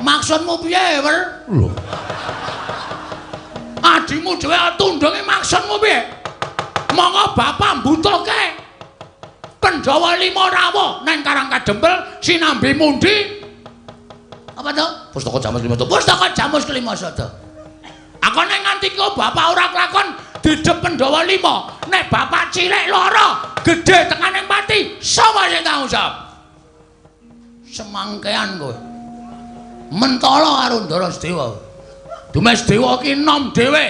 Maksudmu piye, Wer? Lho. Adimu dhewe tundunge maksudmu piye? Monggo bapak mbutuhke Pandhawa lima rawuh nang Karang Kadempel sinambi mundi. Apa to? Pustaka Jamus Kelima Sada. Pustaka Jamus Kelima Sada. Aku nek nganti kok bapak ora kelakon didep Pandhawa lima, nek bapak cilik lara, gedhe tekaning pati, sapa sing tanggung jawab? Semangkean kowe. Mentala karo Ndara Sedewa. Dumes Dewa ki enom dhewe.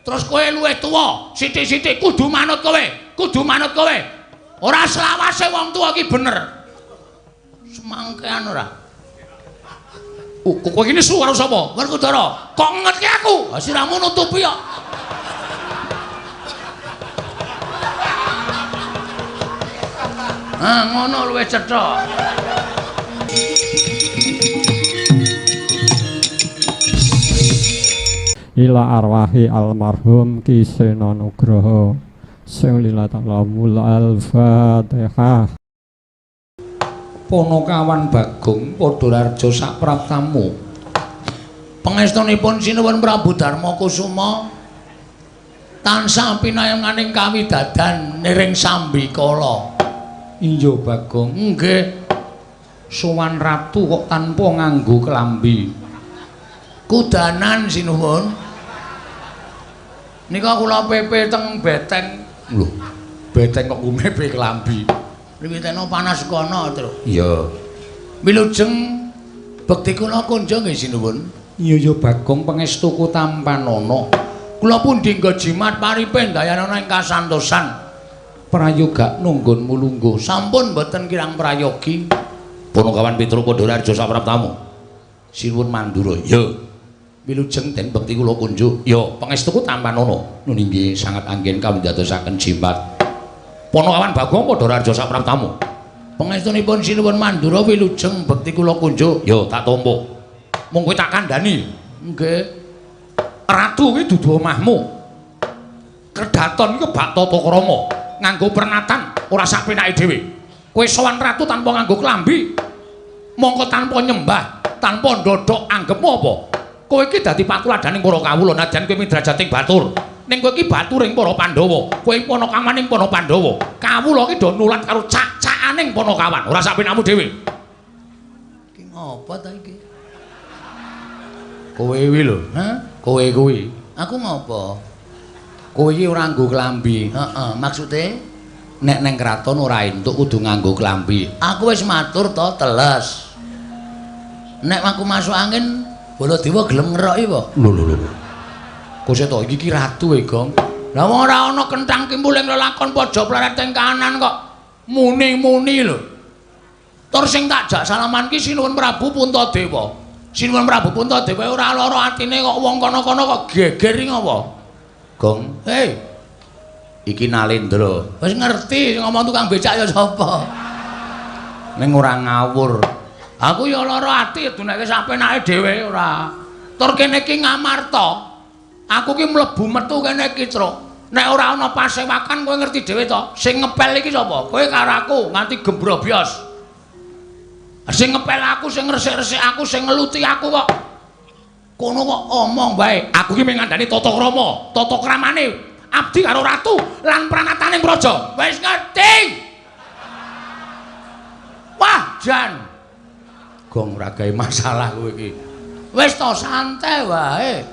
Terus kowe luwih tuwa, sithik-sithik kudu manut kowe, kudu manut kowe. Ora selawase wong tuwa ki bener. Semangkean ora. Kowe iki nesu karo sapa? Werkudara. Kok ngetke aku? Ha siramu nutupi kok. Ah, ngono luwih cetha. Ila arwahi almarhum Ki Seno Nugroho sing lila ta'lamul al-Fatihah. Ponokawan Bagong padha raja sapraptamu. Pangestunipun Sinuwun Prabu Darma Kusuma tansah pinayenganing kawidadan niring sambikala. Iya Bagong, nggih. Sowan ratu kok tanpa nganggo kelambi. Kudanan sinuwun. Nika kula pepe teng beteng. Lho, beteng kok kumepe kelambi. Wiwitena panas kono, Tru. Iya. Wilujeng bekti kula kunjung nggih sinuwun. Iya ya Bagong, pangestuku tampanana. Kula pundi nggo jimat paripe ndayanana ing kasantosan. Prayoga nunggonmu lungguh. Sampun mboten kirang prayogi. Ponokawan Petruk Pandhara Arja sapraptamu. Sinuwun Mandura. Ya. Wilujeng den bekti kula kunjuk. Ya, pangestuku tampanana. Nun inggih sangat anggen kawindadosaken jimat. Ponokawan Bagong Pandhara Arja sapraptamu. Pangestunipun Sinuwun Mandura wilujeng bekti kula kunjuk. Ya, tak tampa. Mung kowe tak kandhani. Nggih. Ratu kuwi dudu omahmu. Kedaton iku bak tata krama, nganggo pernatan ora sak penake dhewe. Kowe sowan ratu tanpa nganggo klambi. Mongko tanpa nyembah, tanpa ndodhok anggepmu apa? Kowe iki dadi patuladaning para kawula nadyan kowe midrajating batur. Ning kowe iki baturing para Pandhawa, kowe panakawaning para Pandhawa. Kawula iki do nulat karo cak-cakaning panakawan, ora sak penakmu dhewe. Iki ngopo ta iki? Kowe kuwi lho, ha? Kowe kuwi. Aku ngopo? Kowe iki ora nganggo klambi. Heeh, maksude nek neng kraton ora entuk kudu nganggo klambi. Aku wis matur to, teles. Nek aku masuk angin, Baladewa gelem ngeroki apa? Lho lho lho. Kok to iki ki ratu e, Gong. Lah wong ora ana kenthang kimpul ing lelakon pojok pleret ing kanan kok muni-muni lho. Tur sing tak jak salaman ki Sinuwun Prabu Puntadewa. Sinuwun Prabu Puntadewa ora lara atine kok wong kono-kono kok geger iki ngopo? Gong, hei. Iki Nalendra. Wis ngerti ngomong tukang becak ya sapa. Ning ora ngawur. Aku ya lara ati duneke sapenake dhewe ora. Tur kene iki Ngamarta. Aku ki mlebu metu kene iki, Truk. Nek ora ana pasewakan kowe ngerti dhewe to. Sing ngepel iki sapa? Kowe karo aku nganti gembrobyos. Sing ngepel aku, sing ngresik-resik aku, sing ngeluti aku kok. Kono kok omong wae. Aku ki mung ngandani tata krama, tata kramane abdi karo ratu lan pranataning praja. Wis ngerti. Wah, jan. Gong ora gawe masalah kowe iki. Wis to santai wae.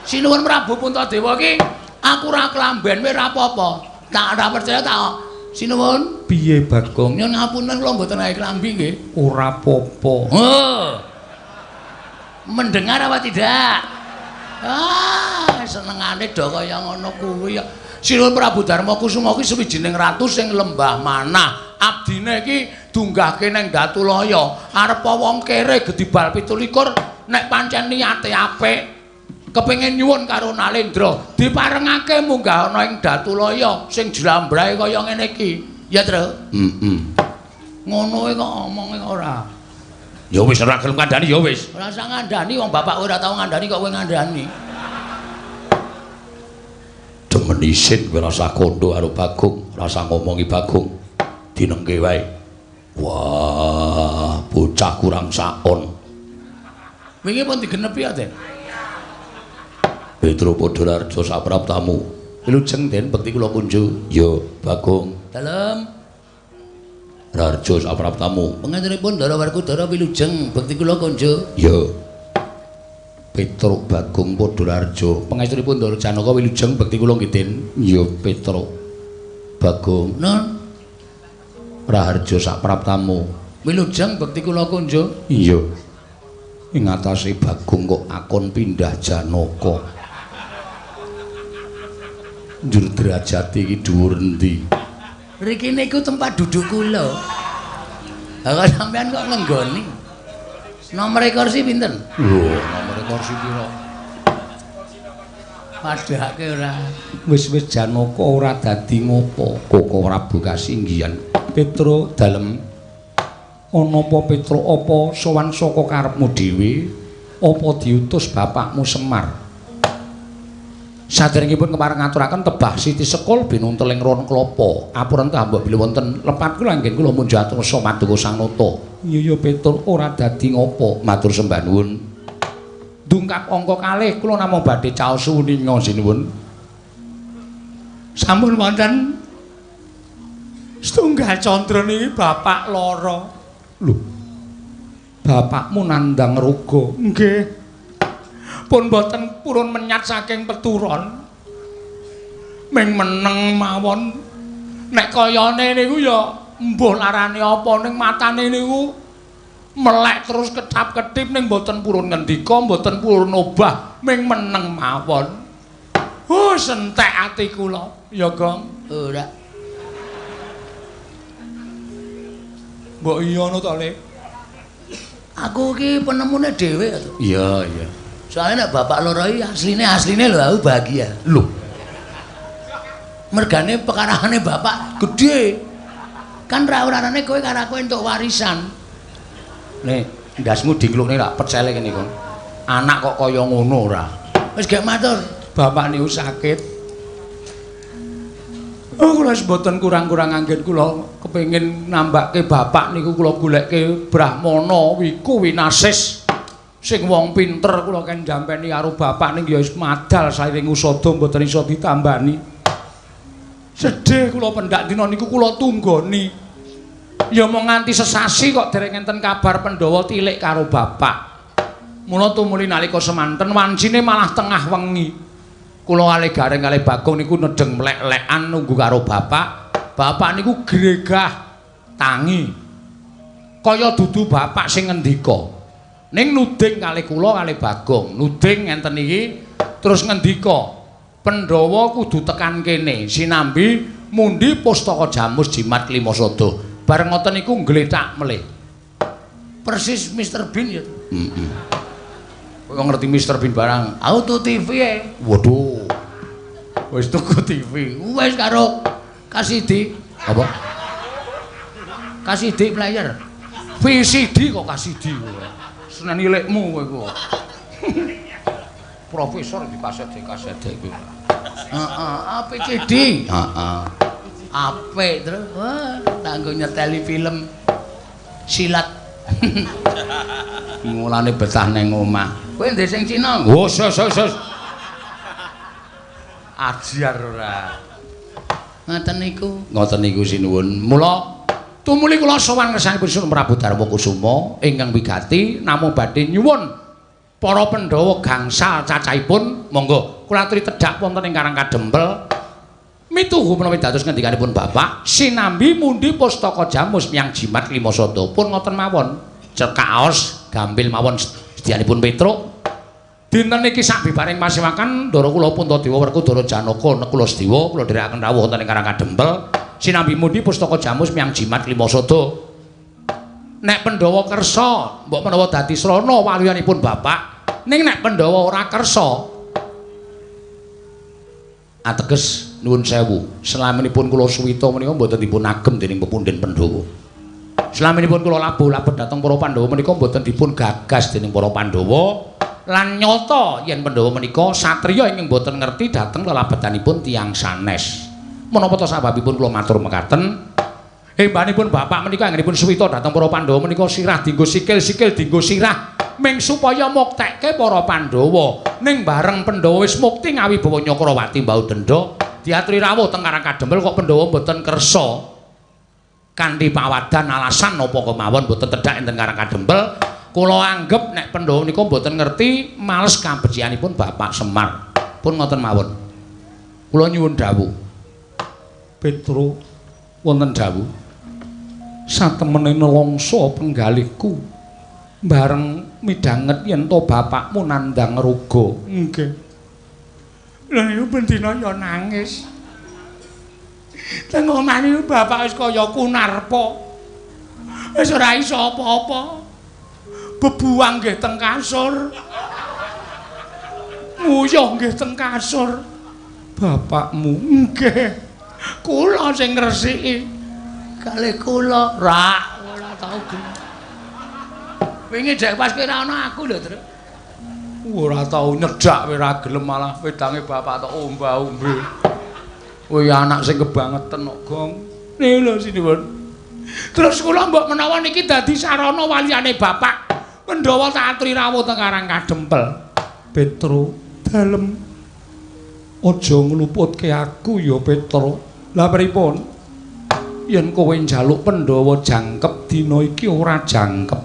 Sinuwun Prabu Puntadewa iki aku ora klamben wae ora apa-apa. Tak ora percaya tak. Sinuwun, piye Bagong? Nyuwun ngapunten kula mboten gawe klambi nggih. Ora apa-apa. Oh. Mendengar apa tidak? Ah, senengane do kaya ngono kuwi ya. Sinuwun Prabu Darma Kusuma kuwi suwijining ratu sing lembah manah. Abdine iki dunggahke nang Datulaya. Arep wong kere gedibal 27 nek pancen niate apik kepengin nyuwun karo Nalendra diparengake munggah ana ing Datulaya sing jlambrahe kaya ngene iki. Ya, Tru? Heeh. Ngono kok omonge ora. Ya wis ora gelem kandhani ya wis. Ora usah ngandani wong bapak ora tau ngandani kok kowe ngandani. Demen isin kowe rasa kondo karo Bagong, rasa ngomongi Bagong. Dinengke wae. Wah, bocah kurang saon. Wingi pun digenepi ya, Den. Petro Padha sapraptamu. Wilujeng Den bekti kula kunju. Ya, Bagong. Dalem. Raharja sapraptamu. Pangaturipun Ndara Werkudara wilujeng bekti kula kunju. Ya. Petruk Bagong Padha. Pangaturipun Ndara Janaka wilujeng bekti kula nggih Den. Ya, Petruk Bagong. Nun. Raharja sapraptamu. Wilujeng bekti kula kunju. Iya. Ing atase Bagong kok akon pindah Janaka. Njur derajate iki dhuwur endi? Riki niku tempat duduk kula. Lah kok sampean kok ngenggoni? Nomor kursi pinten? Lho, nomor kursi pira? Padhake ora. Wis-wis Janaka ora dadi ngopo. Koko Prabu kasinggihan. Petro dalem ana apa Petro apa sowan saka karepmu dhewe apa diutus bapakmu Semar? Saderengipun kepareng ngaturaken tebah Siti Sekul binuntel ing ron klapa. Apuran ta mbok bilih wonten lepat kula anggen kula munjat rasa maduka Sang Nata. Iya ya Petruk ora dadi ngopo, matur sembah nuwun. Dungkap angka kalih kula namung badhe caos uninga sinuwun. Sampun wonten setunggal candra niki bapak lara. Lho. Bapakmu nandhang roga. Nggih. Pun boten purun menyat saking peturon. Ming meneng mawon. Nek kayane niku ya mbuh larane apa ning matane niku melek terus ketap-ketip ning boten purun ngendika, boten purun obah, ming meneng mawon. Huh, sentek ati kula. Ya, Gong. Ora. Mbok iya ngono to, Le? Aku iki penemune dhewe to. Iya, iya. Soalnya nek bapak loro iki asline lho aku bahagia. Lho. Mergane pekarahane bapak gedhe. Kan ra urarane kowe karo aku entuk warisan. Nih, ndasmu diklukne lak pecele kene kok. Anak kok kaya ngono ora. Wis gek matur, bapak niku sakit. Oh, kula wis mboten kurang-kurang anggen kula kepengin nambake bapak niku kula goleke Brahmana Wiku Winasis. Sing wong pinter kula ken jampeni karo bapak ning ya wis madal sairing usada mboten iso ditambani. Sedih kula pendak dina niku kula tunggoni. Ya mung nganti sesasi kok dereng enten kabar Pandhawa tilik karo bapak. Mula tumuli nalika semanten wancine malah tengah wengi. Kula kalih Gareng kalih Bagong niku nedheng mlek-lekan nunggu karo bapak. Bapak niku gregah tangi. Kaya dudu bapak sing ngendika. Ning nuding kalih kula kalih Bagong, nuding ngenten iki terus ngendika, Pandhawa kudu tekan kene sinambi mundi pustaka Jamus Jimat Klimasada. Bareng ngoten niku nglethak melih. Persis Mr Bean ya. Heeh. Kowe ngerti Mr Bean barang. Auto TV e. Waduh. Wis tuku TV. Wis karo KCD. Apa? KCD player. VCD kok KCD. Seneni lekmu kowe iku. Profesor di kaset iki. Heeh, APCD. Heeh. Apik terus. Wah, tanggo nyeteli film silat. Mulane betah nang omah. Kowe ndek sing Cina? Oh, sos sos sos. Ajar ora. Ngoten niku. Ngoten niku sinuwun. Mula tumuli kula sowan ngersanipun Sunan Prabu Darma Kusuma ingkang wigati namung badhe nyuwun para Pandhawa gangsal cacahipun monggo kula aturi tedhak wonten ing Karang Kadempel mituhu menawi dados ngendikanipun bapak sinambi mundi pustaka Jamus miyang Jimat Klimasada pun ngoten mawon cekaos gampil mawon sedyanipun Petruk dinten iki sabibaring pasewakan ndara kula Puntadewa Werkudara Janaka Nekula Sedewa kula dherekaken rawuh wonten ing Karang Kadempel sinambi mundi pustaka Jamus miyang Jimat Klimasada. Nek Pandhawa kersa mbok menawa dadi srana waluyanipun bapak, ning nek Pandhawa ora kersa ateges nuwun sewu, selaminipun kula suwita menika mboten dipun agem dening pepundhen Pandhawa. Selaminipun kula labuh-labuh dhateng para Pandhawa menika mboten dipun gagas dening para Pandhawa lan nyata yen Pandhawa menika satriya ingkang mboten ngerti dhateng lelabetanipun tiyang sanes. Menapa ta sababipun kula matur mekaten? Hembanipun bapak menika anggenipun suwita dhateng para Pandhawa menika sirah dienggo sikil, sikil dienggo sirah. Ming supaya muktekke para Pandhawa. Ning bareng Pandhawa wis mukti ngawibawa Nyakrawati mbau denda, diaturi rawuh teng Karang Kadempel kok Pandhawa mboten kersa. Kanthi pawadan alasan napa kemawon mboten tedhak enten Karang Kadempel, kula anggep nek Pandhawa nika mboten ngerti males kabecikanipun Bapak Semar. Pun ngoten mawon. Kula nyuwun dawuh. Petro wonten dawuh. Satemene nelongso penggalihku bareng midhanget yen to bapakmu nandhang roga. Nggih. Lha niku bendina ya nangis. Teng omah niku bapak wis kaya kunarpa. Wis ora iso apa-apa. Bebuang nggih teng kasur. Nguyuh nggih teng kasur. Bapakmu nggih. Kula sing ngresiki. Kalih kula rak ora tau gelem. Wingi dek pas kowe ora ana aku lho, Tru. Ora tau nyedak kowe ora gelem malah wedange bapak tok omba-ombe. Kowe anak sing kebangeten kok, Gong. Niku lho sinuwun. Terus kula mbok menawa niki dadi sarana waliyane bapak. Pandhawa tak aturi rawuh teng Karang Kadempel. Petro, dalem aja ngluputke aku ya, Petro. Lah pripun? Yen kowe njaluk Pandhawa jangkep dina iki ora jangkep.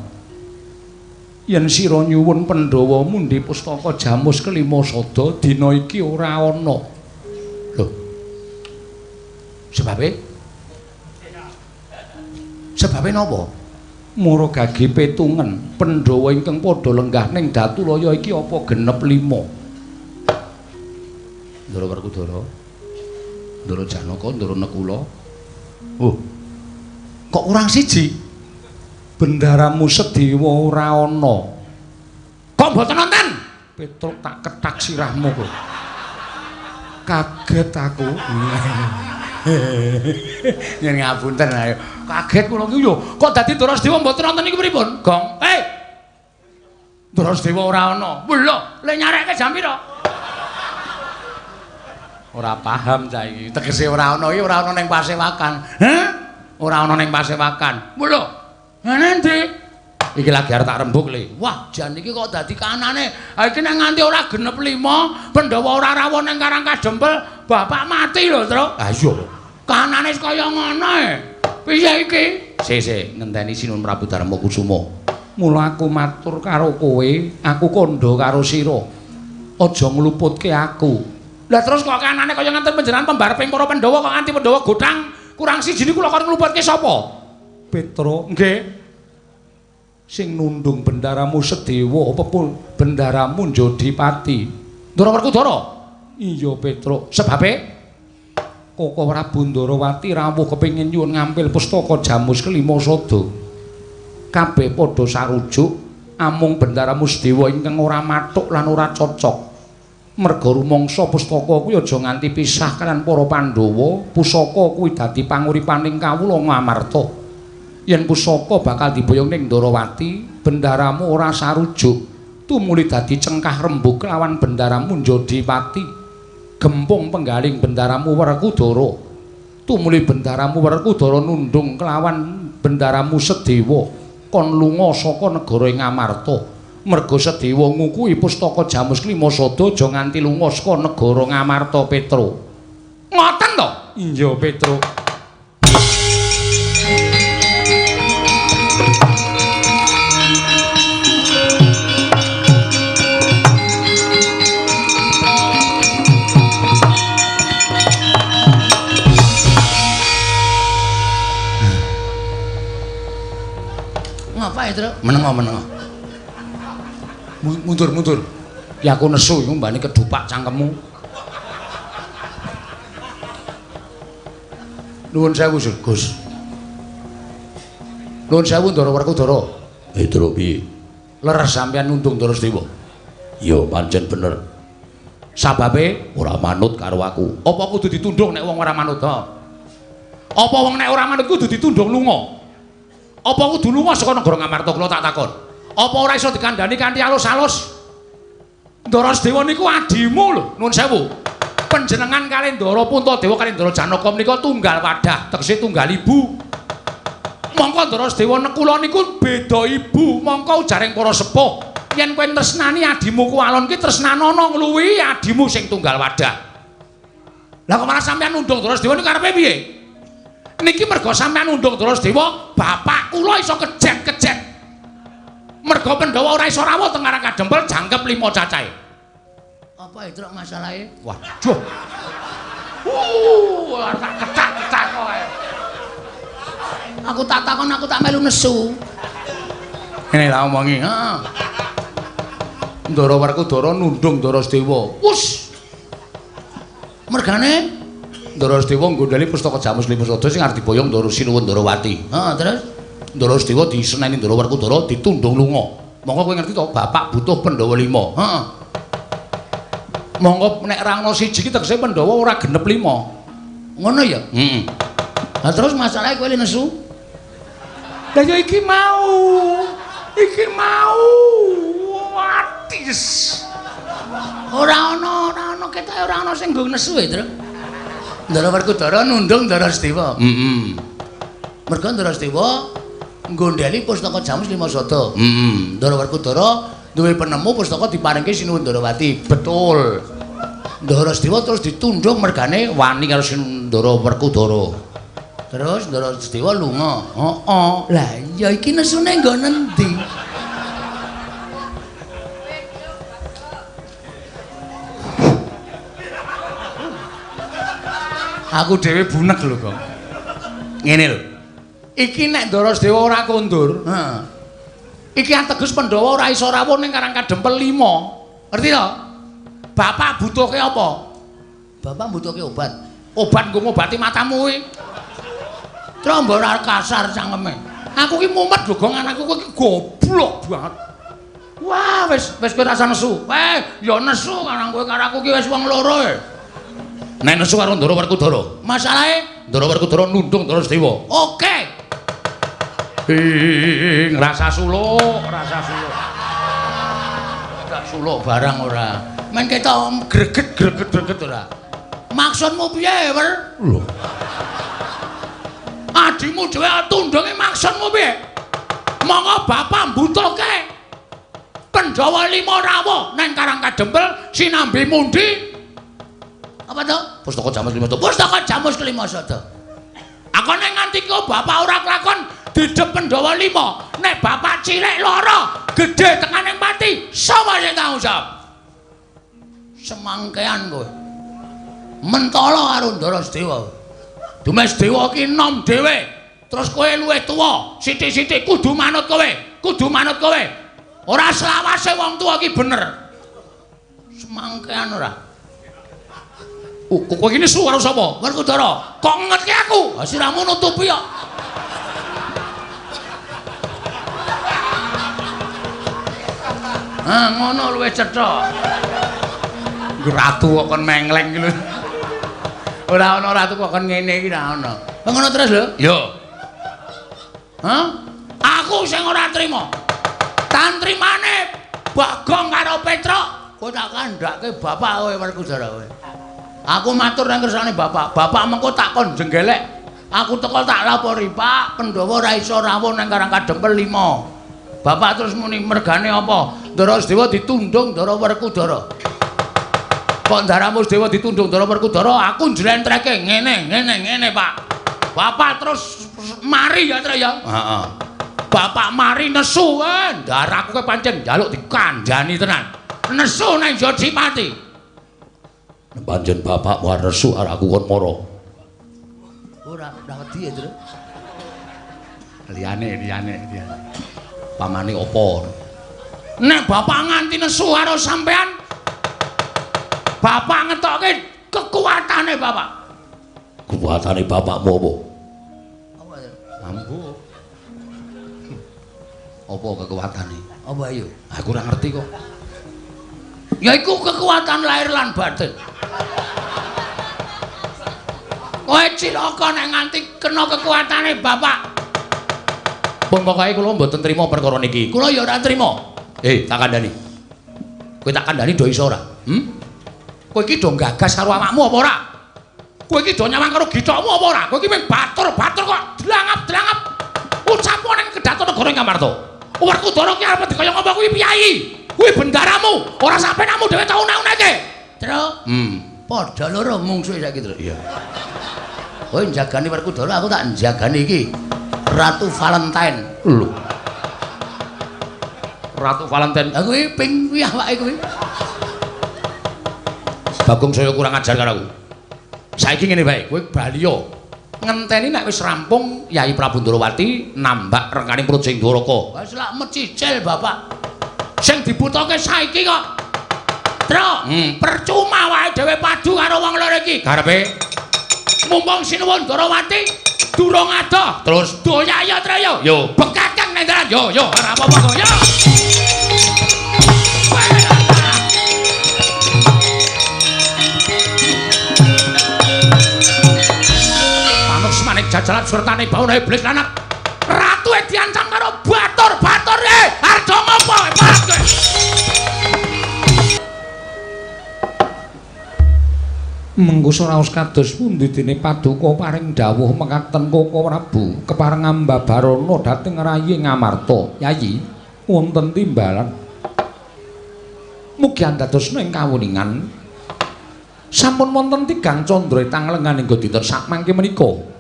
Yen sira nyuwun Pandhawa mundhi pustaka Jamus kelima sada dina iki ora ana. Lho. Sebabe? Sebabe napa? Mara gage petungen Pandhawa ingkang padha lenggah ning Datulaya iki apa genep 5. Ndara Werkudara, Ndara Janaka, Ndara Nekula. Oh. Kok kurang siji? Bendaramu Sedewa ora ana. Kok mboten nonton? Petruk tak kethak sirahmu kok. Kaget aku. Yen ngapunten ayo. Kaget kula iki yo. Kok dadi Ndara Sedewa mboten nonton iki pripun? Gong. Eh. Ndara Sedewa ora ana. Lho, le nyarekke jam pira? Ora paham cah iki. Tegese ora ana iki ora ana ning pasewakan. Heh? Ora ana ning pasewakan. Lho. Endi? Iki lagi arep tak rembug le. Wah, jan iki kok dadi kanane. Ha iki nek nganti ora genep 5, Pandhawa ora rawuh ning Karang Kadempel, bapak mati lho, Tru. Ha iya. Kanane kaya ngono e. Piye iki? Sik, ngenteni Sinuwun Prabu Darma Kusuma. Mula aku matur karo kowe, aku kandha karo sira. Aja ngluputke aku. Lah terus kok kanane kaya ngaten panjenengan pembareping para Pandhawa kok nganti Pandhawa gothang kurang siji niku lho kon ngluputke sapa? Petro, nggih. Sing nundung bendaramu Sedewa apa pun bendaramu Njodipati. Ndara Werkudara? Iya, Petro. Sebabe Koko Prabu Ndarawati rawuh kepengin nyuwun ngampil pustaka Jamus kelima sada. Kabeh padha sarujuk amung bendaramu Sedewa ingkang ora mathuk lan ora cocok. Merga rumangsa pustaka kuwi aja nganti pisah kalian para Pandhawa, pusaka kuwi dadi panguripaning kawula Ngamarta. Yen pusaka bakal diboyong ning Ndarawati, bendaramu ora sarujuk, tumuli dadi cengkah rembug kelawan bendaramu Njodipati. Gempung penggaling bendaramu Werkudara, tumuli bendaramu Werkudara nundung kelawan bendaramu Sedewa, kon lunga saka negara ing Ngamarta. Merga Sedewa ngukuhi pustaka Jamus kelima sada aja nganti lunga saka negara Ngamarta, Petro. Ngoten to? Iya, Petro. Ngapa ya, Tru? Menengo. Mundur. Ya aku nesu iku mbane kedupak cangkemmu. Nuwun sewu, Gus. Nuwun sewu Ndara Werkudara. Tru piye? Leres sampeyan nundung Ndara Sedewa. Ya pancen bener. Sababe ora manut karo aku. Apa kudu ditundung nek wong ora manut ha? Apa wong nek ora manut kudu ditundung lunga? Apa kudu lunga saka negara Ngamarta kula tak takon? Apa ora iso dikandhani kanthi alus-alus? Ndara Sedewa niku adimu lho, nuwun sewu. Panjenengan kalih Ndara Puntadewa kalih Ndara Janaka menika tunggal wadah, tegese tunggal ibu. Mongko Ndara Sedewa Nekula niku beda ibu, mongko ujaring para sepuh. Yen kowe tresnani adimu Kuwalon ki tresnanono ngluwihi adimu sing tunggal wadah. Lah kok malah sampean nundung Ndara Sedewa niku karepe piye? Niki merga sampean nundung Ndara Sedewa, bapak kula iso kejet-kejet. Merga Pandhawa ora iso rawuh teng Karang Kadempel jangkep 5 cacahe. Apa itu masalahe? Waduh. Tak kecak-kecak kowe. Aku tak takon, aku tak melu nesu. Ngene lah omongi, heeh. Ndara Werkudara nundung Ndara Sedewa. Wus. Mergane Ndara Sedewa nggondheli pustaka Jamus Lima Sada sing arep diboyong Ndara Sinuwun Ndarawati. Heeh, terus Ndara Sedewa diseneni Ndara Werkudara ditundung lunga. Monggo kowe ngerti to, bapak butuh Pandhawa 5. Heeh. Monggo nek ra ono siji ki tegese Pandhawa ora genep 5. Ngono ya? Heeh. Lah terus masalahe kowe nesu? Lah ya iki mau. Iki mau. Watis. Ora ono ketoke ora ono sing nggo nesu e, Tru. Ndara Werkudara nundung Ndara Sedewa. Heeh. Merga Ndara Sedewa nggondheli pustaka Jamus Lima Sada. Heeh. Ndara Werkudara duwe penemu pustaka diparingke Sinuwun Ndarawati. Betul. Ndara Sedewa terus ditundung mergane wani karo Ndara Werkudara. Terus Ndara Sedewa lunga. Heeh. Lah iya iki nesune nggo nendi? Aku dhewe bunek lho kok. Ngene lho. Iki nek Ndara Sedewa ora kondur, heeh. Iki ateges Pandhawa ora iso rawuh ning Karang Kadempel 5. Ngerti to? Bapak butuhke apa? Bapak butuhke obat. Obat nggo ngobati matamu kuwi. Trombo ora kasar cangkeme. Aku ki mumet lho, Gong, anakku kowe ki goblok banget. Wah, wis kowe rasa nesu. Ya nesu karo kowe karo aku ki wis wong loro e. Nek nesu karo Ndara Werkudara. Masalahe Ndara Werkudara nundung Ndara Sedewa. Oke. Ngrasa suluk, rasa suluk. Tak suluk barang ora. Men ketok greget-greget ora. Maksudmu piye, Wer? Lho. Adimu dhewe tundunge maksudmu piye? Monggo bapak mbutuhke Pandhawa 5 rawuh nang Karang Kadempel sinambi mundi. Apa to? Pustaka Jamus Lima Sada. Pustaka Jamus Lima Sada. Aku nek nganti kok bapak ora kelakon didep Pandhawa 5, nek bapak cilik lara, gedhe tekane pati, sapa sing tanggung jawab? Semangkean kowe. Mentala karo Ndara Sedewa. Dumes Dewa ki nom dhewe. Terus kowe luwih tuwa, sithik-sithik kudu manut kowe, kudu manut kowe. Ora selawase wong tuwa ki bener. Semangkean ora. Kowe iki nesu karo sapa? Werkudara. Kok ngetke aku? Ha siramu nutupi kok. Ah ngono luwih cetha. Ratu kok kon mengleng iki lho. Ora ana ratu kok kon ngene iki ora ana. Ngono terus lho? Yo. Hah? Aku sing ora trima. Tantrimane Bagong karo Petruk, kowe tak kandhake bapak kowe Werkudara kowe. Aku matur nang kersane bapak. Bapak mengko tak kon jenggelek. Aku teko tak lapori, Pak, Pandhawa ora iso rawuh nang Karang Kadempel 5. Bapak terus muni mergane apa? Ndara Sedewa ditundung Ndara Werkudara. Kok Ndaramu Sedewa ditundung Ndara Werkudara, aku njlentreke ngene, ngene, ngene, Pak. Bapak terus mari ya, Tru ya. Heeh. Bapak mari nesu, ndaraku kowe pancen njaluk dikandhani tenan. Nesu nang Jodipati. Pancen bapak war nesu arek aku kon mara. Ora, ora wedi ya, Tru. Liyane, liyane, liyane. Pamane apa? Nek bapak nganti nesu karo sampean, bapak ngetokke kekuatane bapak. Kekuatane bapakmu apa? Apa ya? Mampu. Apa kekuatane? Apa ayo? Aku ora ngerti kok. Ya iku kekuatan lahir lan batin. Kowe cilaka nek nganti kena kekuatane bapak. Pun pokoke kula mboten trima perkara niki. Kula ya ora trima. Tak kandhani. Kowe tak kandhani do iso ora? Hmm? Kowe iki do gagas karo awakmu apa ora? Kowe iki do nyawang karo githokmu apa ora? Kowe iki mung batur-batur kok dlangap-dlangap. Ucapo ning kedaton negara ing Ngamarta. Werkudara ki arep dikaya ngapa kuwi piyayi? Kuwi bendaramu, ora sampenamu dhewe tau unek-uneke. Tru. Padha loro mungsuhe saiki, Tru. Iya. Kowe njagani Werkudara, aku tak njagani iki. Ratu Valentine. Lho. Ratu Valentine. Ha kuwi ping kuwi awake kuwi. Bagong saya kurang ajar karo aku. Saiki ngene wae, kowe bali yo. Ngenteni nek wis rampung Yai Prabu Ndorowati nambak rengkaning Praja ing Dwaraka. Wis lak mecicil, Bapak. Sing dibutuhke saiki kok. Tru, percuma wae dhewe padu karo wong loro iki. Karepe mumpung Sinuwun Ndorowati durung adoh, terus doyaya Tru yo. Yo, bekakeng nang dalan. Yo, yo, ora apa-apa kok. Yo. Panus manik jajalan surtane bauna iblis lanang. Ratu diancam karo batur-batur e. Arjo ngopo? Pat kowe. Mengko raos kados pundi dene paduka paring dawuh mekaten Koko Prabu kepareng ambabarana dhateng rayi Ngamarta. Yayi, wonten timbalan. Mugi andadosna ing kawuningan sampun wonten tigang candra tang lenganing dinten sakmangke menika.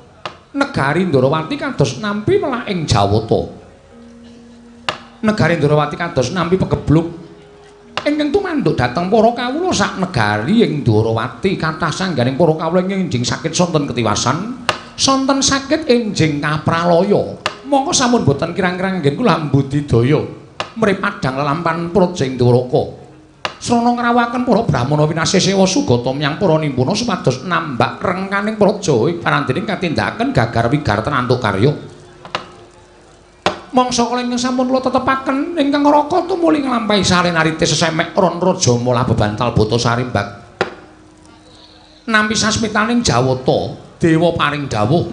Negari Ndorowati kados nampi welah ing Jawata. Negari Ndorowati kados nampi pegebluk ingkang tumanduk dhateng para kawula sak negari ing Ndorowati kathah sangganing para kawula ingkang enjing sakit sonten ketiwasan, sonten sakit enjing kapralaya. Mongko sampun boten kirang-kirang anggen kula mbudidaya mrih padhang lelampan Praja ing Dwaraka. Srana ngrawuhaken para brahmana winasih sewa sugata menyang para nimpuna supados nambak rengkaning praja ing parandening katindakaken gagar wigar tenantuk karya. Mangsa kala ingkang sampun kula tetepaken ingkang raka tumuli nglampahi salenarite sesemek ron raja molah bebantal bata sarimbak. Nampi sasmitaning Jawata, dewa paring dawuh,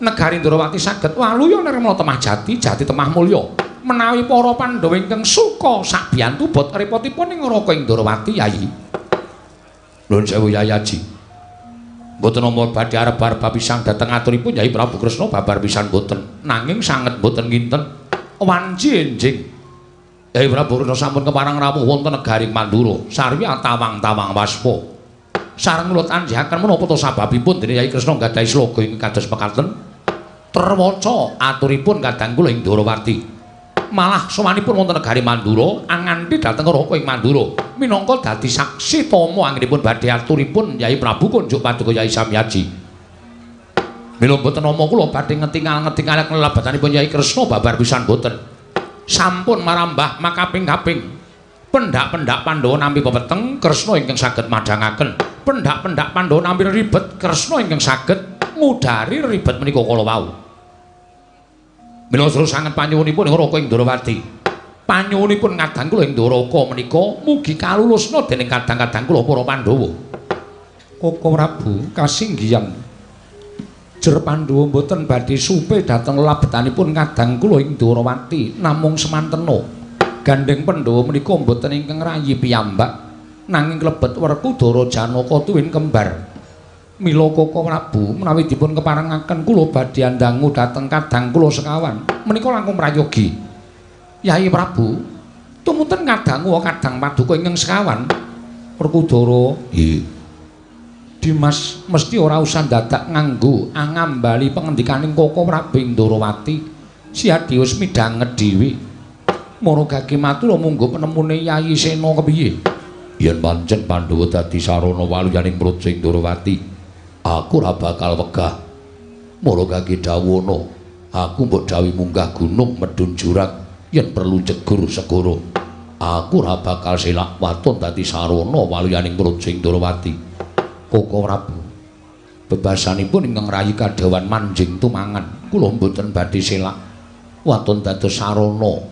negari Ndorowati saged waluya nirmala temah jati, jati temah mulya. Menawi para Pandhawa ingkang suka sabiyantu bot repotipun ing neraka ing Ndorowati, Yayi. Nuwun sewu Yayi Aji. Mboten nampa badhe arep-arep pisan dhateng aturipun Yai Prabu Kresna babar pisan mboten. Nanging sanget mboten kinten wanci enjing. Yai Prabu Kresna sampun kepareng rawuh wonten negari Mandura, sarwi atawang-tawang waspa. Sareng kula tanjahaken menapa to sababipun dene Yai Kresna nggadahi sloga ingkang kados mekaten? Terwaca aturipun kadang kula ing Ndorowati. Malah sowanipun wonten negari Mandura anganti dhateng neraka ing Mandura minangka dadi saksi tama anggenipun badhe aturipun Yai Prabu kunjuk paduka Yai Samyaji. Mila mboten nama kula badhe ngetingal-ngetingal kelabatanipun Yai Kresna babar pisan mboten. Sampun marambah makaping-kaping pendak-pendak Pandhawa nampi pepeteng Kresna ingkang saged madhangaken. Pendak-pendak Pandhawa nampi ribet Kresna ingkang saged ngudari ribet menika kala wau. Mila seru sanget panyuwunipun neraka ing Ndorowati. Panyuwunipun kadang kula ing Dwaraka menika mugi kalulusna dening kadang-kadang kula para Pandhawa. Koko Prabu kasinggihan. Jer Pandhawa mboten badhe supe dhateng labetanipun kadang kula ing Ndorowati namung semantena. Gandheng Pandhawa menika mboten ingkang rayi piyambak nanging klebet Werkudara Janaka tuwin kembar. Mila Koko Prabu menawi dipun keparengaken kula badhe andangu dhateng kadang kula sekawan menika langkung prayogi. Yai Prabu tumunten kadangu kadang paduka ingkang sekawan. Werkudara, nggih. Dimas mesti ora usah dadak nganggo angambali pengendikaning Koko Prabu ing Ndorowati. Siadi wis midhanget dhewe. Maragage matur munggo penemune Yayi Sena kepiye? Yen pancen Pandhawa dadi sarana waluyaning praja ing Ndorowati, aku ora bakal wegah. Maragage dawuhana, aku mbok dawuhi munggah gunung medhun jurang yen perlu jegur segara. Aku ora bakal selak waton dadi sarana waluyaning praja ing Ndorowati. Koko Prabu, bebasanipun ingkang rayi kadhawan manjing tumangan, kula mboten badhe selak waton dados sarana.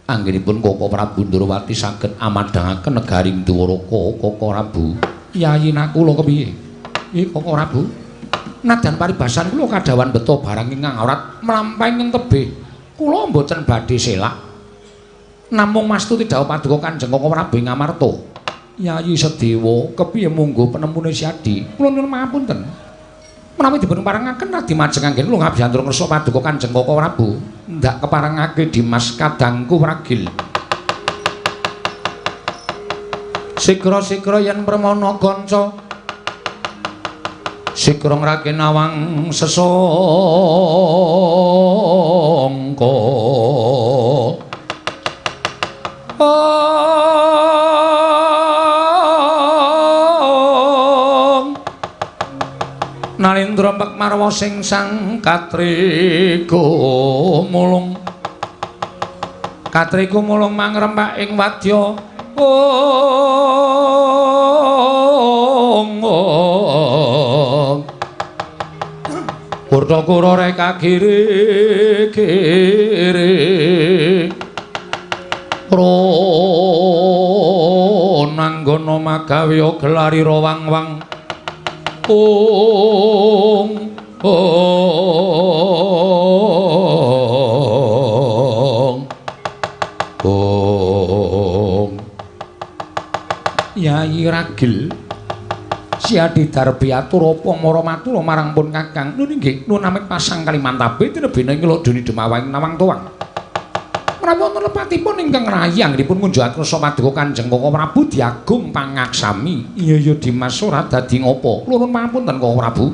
Anggenipun Koko Prabu Ndorowati saged amadhangaken negari Dwaraka. Koko Prabu, Yayi Nakula kepiye? Nggih Koko Prabu, nadan paribasan kula kadhawan beto barang ingkang awrat mlampahing ing tebih. Kula mboten badhe selak. Namung mastuti dawuh paduka Kanjeng Koko Prabu ing Amarta. Yayi Sedewa, kepiye munggo penemune Siadi? Kula nyuwun pangapunten. Menawi dipun parengaken radi majeng anggen kula ngabyantura ngersa paduka Kanjeng Koko Prabu, ndak keparengake Dimas kadangku ragil. Sigra-sigra yen permana kanca sigra ngrake nawang sesangka. Nalindra mek marwa sing sang katriku mulung. Katriku mulung mangrempak ing wadya. Ong ong. Kurta-kura reka kiri kiri. Ronanggana magawe gelarira wang-wang. Ong ong ong. Yayi Ragil Siadi Darbi atur apa mara matur marang pun Kakang. Nun inggih nun amit pasang Kalimantabe tinebene ing Lodoni Demawang Nawang Tuwang. Menawi wonten lepatipun ingkang rayi anggenipun ngunjuk akrasa paduka Kanjeng Koko Prabu diagung pangaksami. Iya ya Dimas ora dadi ngopo. Kula nuwun pangapunten Koko Prabu.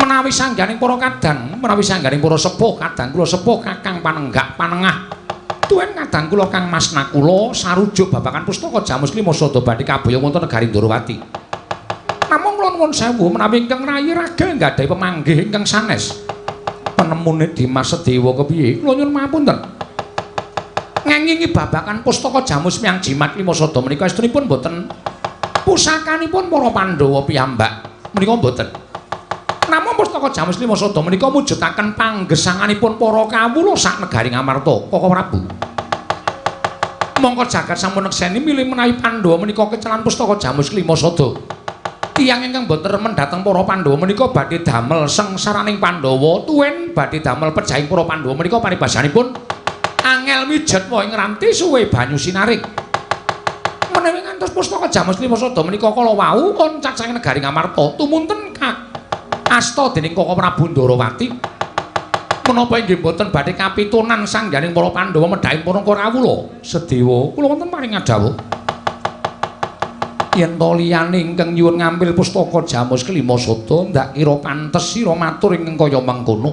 Menawi sangganing para kadang, menawi sangganing para sepuh kadang kula sepuh Kakang panenggak panengah. Tuwin kadang kula Kang Mas Nakula sarujuk babagan pustaka Jamus Lima Sada badhe kabaya wonten negari Ndorowati. Namung kula nuwun sewu menawi ingkang rayi ragil nggadhahi pemanggih ingkang sanes. Penemune Dimas Sedewa kepiye? Kula nyuwun pangapunten. Ngengingi babagan pustaka Jamus Miang Jimat Lima Sada menika estunipun boten pusakanipun para Pandhawa piyambak. Menika mboten. Namung pustaka Jamus Lima Sada menika mujudaken panggesanganipun para kawula sak negari Ngamarta, Koko Prabu. Mongko jagat sampun nekseni milih menawi Pandhawa menika kecelan pustaka Jamus Lima Sada. Tiyang ingkang boten remen dhateng para Pandhawa menika badhe damel sengsaraning Pandhawa, tuwin badhe damel pejahing para Pandhawa menika paribasanipun angel mijet wae ngranti suwe banyu sinarik. Menawi ngantos pustaka Jamus Lima Sada menika kala wau oncat saking negari Ngamarta tumunten asta dening Koko Prabu Ndorowati. Menapa inggih boten badhe kapitunan sangganing para Pandhawa medhaing para Kawula? Sedewa kula wonten paring adhawuh. Yen to liyane ingkang nyuwun ngambil pustaka Jamus Kelima Sada ndak kira pantes sira matur ingkang kaya mengkono.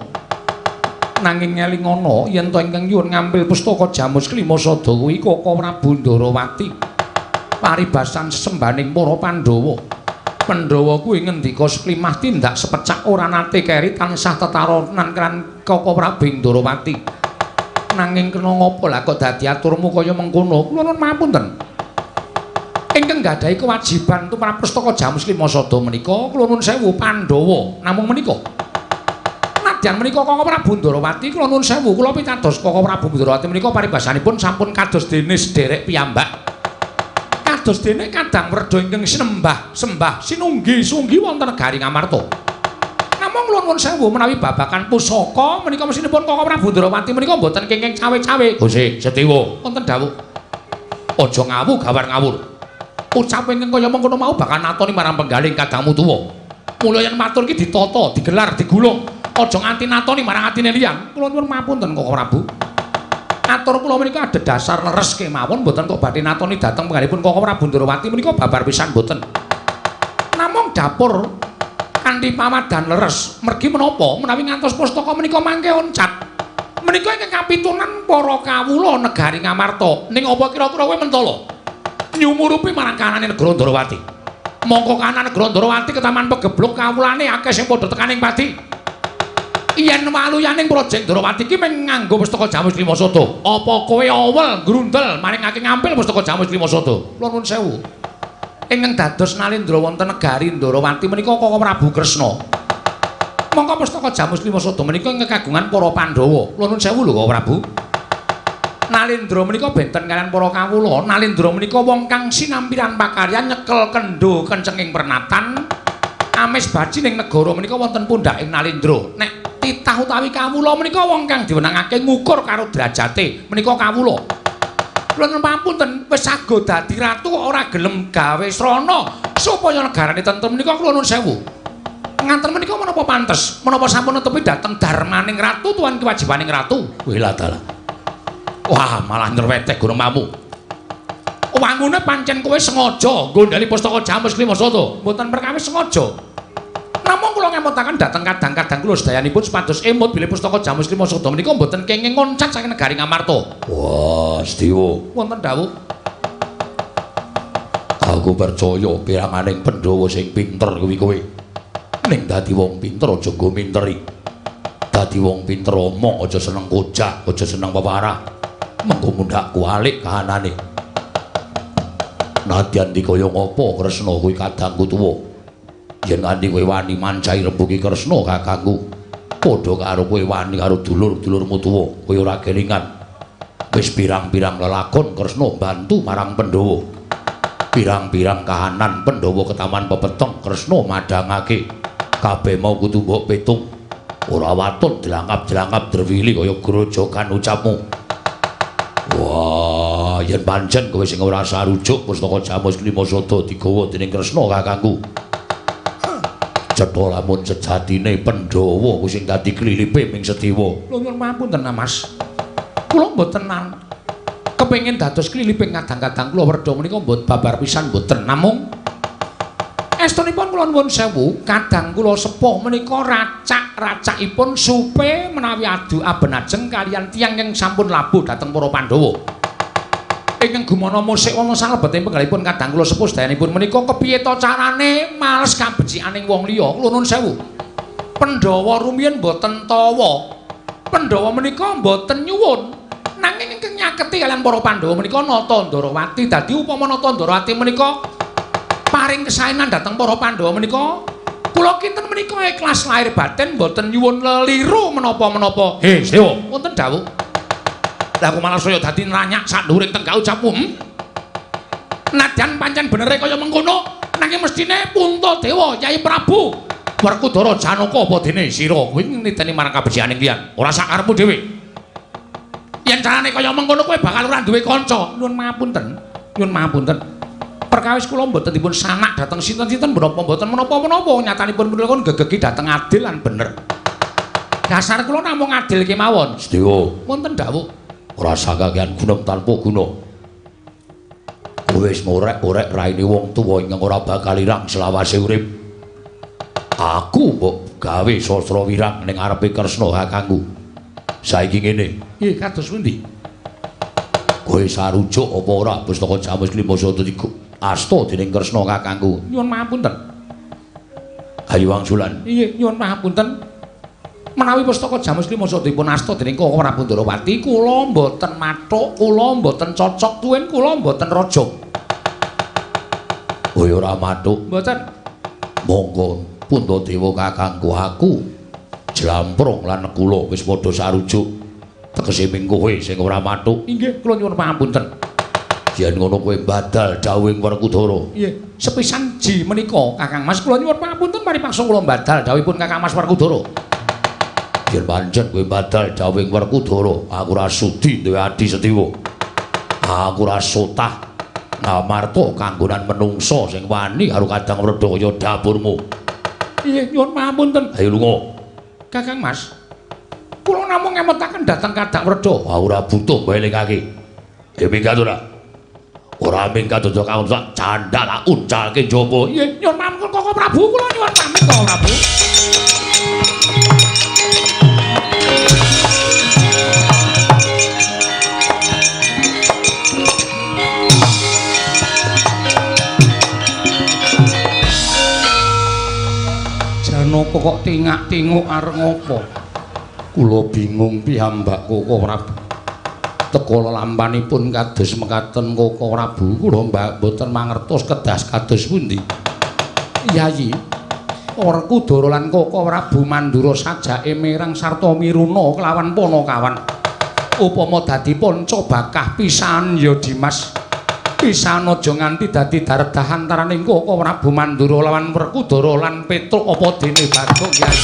Nanging ngelingana yen to ingkang nyuwun ngambil pustaka Jamus Kelima Sada kuwi Koko Prabu Ndorowati. Paribasan sesembaning para Pandhawa. Pandhawa kuwi ngendika seklimah tindak sepecak ora nate keri tansah tetaronan kan Koko Prabu Ndorowati. Nanging kena ngapa lah kok dadi aturmu kaya mengkono? Kula nuwun pangapunten. Ingkang nggadahi kewajiban tumrap pustaka Jamus Lima Sada menika kula nuwun sewu Pandhawa. Namung menika. Nadyan menika Koko Prabu Ndorowati kula nuwun sewu kula pitados Koko Prabu Ndorowati menika paribasanipun sampun kados dene sederek piyambak. Kados dene kadang werda ingkang sinembah sembah sinunggi sunggi wonten negari Ngamarta. Namung kula nuwun sewu menawi babagan pusaka menika mesinipun Koko Prabu Ndorowati menika mboten kenging cawe-cawe. Gusti Sedewa wonten dawuh. Aja ngawu gawar ngawur. Ucap ingkang kaya mengkono mau bakal natoni marang penggaling kadangmu tuwa. Mula yen matur iki ditata, digelar, digulung. Aja nganti natoni marang atine liyan. Kula nyuwun pangapunten Koko Prabu. Atur kula menika adhedhasar leres kemawon mboten kok badhe natoni dhateng penggalipun Koko Prabu Ndorowati menika babar pisan mboten. Namung dapur kanthi pamadan leres mergi menapa menawi ngantos pustaka menika mangke oncat. Menika ingkang kapitunan para kawula negari Ngamarta. Ning apa kira-kira kowe mentala? Nyumurupi marang kanane negara Ndorowati. Mongko kanan negara Ndorowati ketaman pegebluk kawulane akeh sing padha tekaning pati. Yen waluyaning Praja Ndorowati iki mung nganggo pustaka Jamus Lima Sada. Apa kowe awel grundel maringake ngampil pustaka Jamus Lima Sada? Kula nuwun sewu. Ingkang dados Nalindra wonten negari Ndorowati menika Koko Prabu Kresna. Mongko pustaka Jamus Lima Sada menika ingkang kagungan para Pandhawa. Kula nuwun sewu lho Koko Prabu. Nalindra menika benten kaliyan para kawula. Nalindra menika wong kang sinampiran pakaryan nyekel kendho kencenging pernatan amis baji ning negara menika wonten pundhaking Nalindra. Nek titah utawi kawula menika wong kang diwenangake ngukur karo derajate menika kawula. Kula nyuwun pangapunten wis sago dadi ratu kok ora gelem gawe srana supaya negarane tentrem menika kula nuwun sewu. Nganten menika menapa pantes? Menapa sampun netepi dhateng darmaning ratu tuan kewajibaning ratu? Wih dalah. Wah, malah nyerweteh gunung mamu. Wangune pancen kowe sengaja nggondhali pustaka Jamus Klima Sada. Mboten perkawis sengaja. Namung kula ngemutaken dhateng kadang-kadang kula sedayanipun supados emut bilih pustaka Jamus Klima Sada menika mboten kenging ngoncat saking negari Ngamarta. Wah, Sedewa. Wonten dawuh. Aku percaya piranganing Pandhawa sing pinter kuwi kowe. Ning dadi wong pinter aja nggo minteri. Dadi wong pinter omong aja seneng kojah, aja seneng peparah. Mengko mundhak kualik kahanane. Nadyan dikaya ngapa Kresna kuwi kadangku tuwa. Yen nganti kowe wani mancahi rembuki Kresna kakangku, padha karo kowe wani karo dulur-dulurmu tuwa, kowe ora kelingan. Wis pirang-pirang lelakon Kresna bantu marang Pandhawa. Pirang-pirang kahanan Pandhawa ketaman pepeteng Kresna madhangake. Kabeh mau kudu mbok pitung. Ora watun jelangap-jelangap drewili kaya grojogan ucapmu. Wah, yen pancen kowe sing ora sarujuk pustaka Jamus Klima Sada digawa dening Kresna kakangku. Cetha lamun sejatine Pandhawa kuwi sing dadi klilipe ming Sedewa. Lho nyuwun pangapunten Mas. Kula mboten kepengin dados kliliping kadang-kadang kula werda menika mbot babar pisan mboten. Namung estunipun kula nuwun sewu, kadang kula sepuh menika racak-racakipun supe menawi adu abenajeng kaliyan tiyang ingkang sampun labuh dhateng para Pandhawa. Ingkang gumana musik wonten salebeting penggalipun kadang kula sepuh sedayanipun menika kepiye ta carane males kabecikaning wong liya. Kula nuwun sewu. Pandhawa rumiyin mboten tawa. Pandhawa menika mboten nyuwun. Nanging ingkang nyaketi kaliyan para Pandhawa menika Nata Ndarawati. Dadi upama Nata Ndarawati menika paring kesaenan dhateng para Pandhawa menika kula kinten menika ikhlas lahir batin mboten nyuwun leliru menapa-menapa. He, Sewa, wonten dawuh. Lah aku malah saya dadi nranyak sak nduwuring tenggak ucapmu. Nadyan pancen benere kaya mengkono, nanging mestine Puntadewa Kyai Prabu Werkudara Janaka apa dene sira kuwi niteni marang kabecikaning liyan. Ora sakarepmu dhewe. Yen carane kaya mengkono kowe bakal ora duwe kanca. Nyuwun pangapunten. Nyuwun pangapunten. Perkawis kula mboten dipun sanak dhateng sinten-sinten menapa mboten menapa-menapa nyatanipun kula gegegi dhateng adil lan bener. Dasar kula namung adil kemawon. Sedewa. Wonten dawuh. Ora sakakean gunung tanpa guna. Kowe wis ngorek-orek raine wong tuwa ingkang ora bakal irang selawase urip. Aku mbok gawe sastra wirang ning ngarepe Kresna kakangku. Saiki ngene. Nggih, kados pundi? Kowe sarujuk apa ora pustaka Jamus Klima Sada iku asta dening Kresna kakangku. Nyuwun pangapunten. Ayo wangsulan. Nggih, nyuwun pangapunten. Menawi pustaka Jamus Klima Sada dipun asta dening Koko Prabu Ndarawati, kula mboten mathuk, kula mboten cocok tuwin, kula mboten raja. Kowe ora mathuk? Mboten. Monggo Puntadewa kakangku aku jlamprong lan kula wis padha sarujuk. Tegese ming kowe sing ora mathuk. Inggih, kula nyuwun pangapunten. Yen ngono kowe badal dawuhing Werkudara. Nggih, sepisan ji menika Kakang Mas kula nyuwun pangapunten paripaksa kula badal dawuhipun Kakang Mas Werkudara. Yen pancen kowe badal dawuhing Werkudara, aku ora sudi duwe adi Sedewa. Aku ora sotah ngamarta kanggonan menungsa sing wani karo kadang werda kaya dapurmu. Nggih, nyuwun pangapunten. Ayo lunga. Kakang Mas, kula namung ngemutaken dhateng kadang werda. Aku ora butuh mbelingake. Ya minggat ora. Ora minggat aja kaon sak candhak tak uncalke njaba. Nggih, nyuwun pangapunten Koko Prabu, kula nyuwun pamit Koko Prabu. Janaka kok tingak-tinguk arep ngopo? Kula bingung piyambak Koko Prabu. Teka lelampanipun kados mekaten Koko Prabu, kula mboten mangertos kedas kados pundi. Yayi, Werkudara lan Koko Prabu Mandura sajake mireng sarta miruna kelawan Panakawan. Upama dadi panca bakah pisan ya Dimas. Pisan aja nganti dadi dardah antaraning Koko Prabu Mandura lawan Werkudara lan Petruk apa dene Bagong Yayi.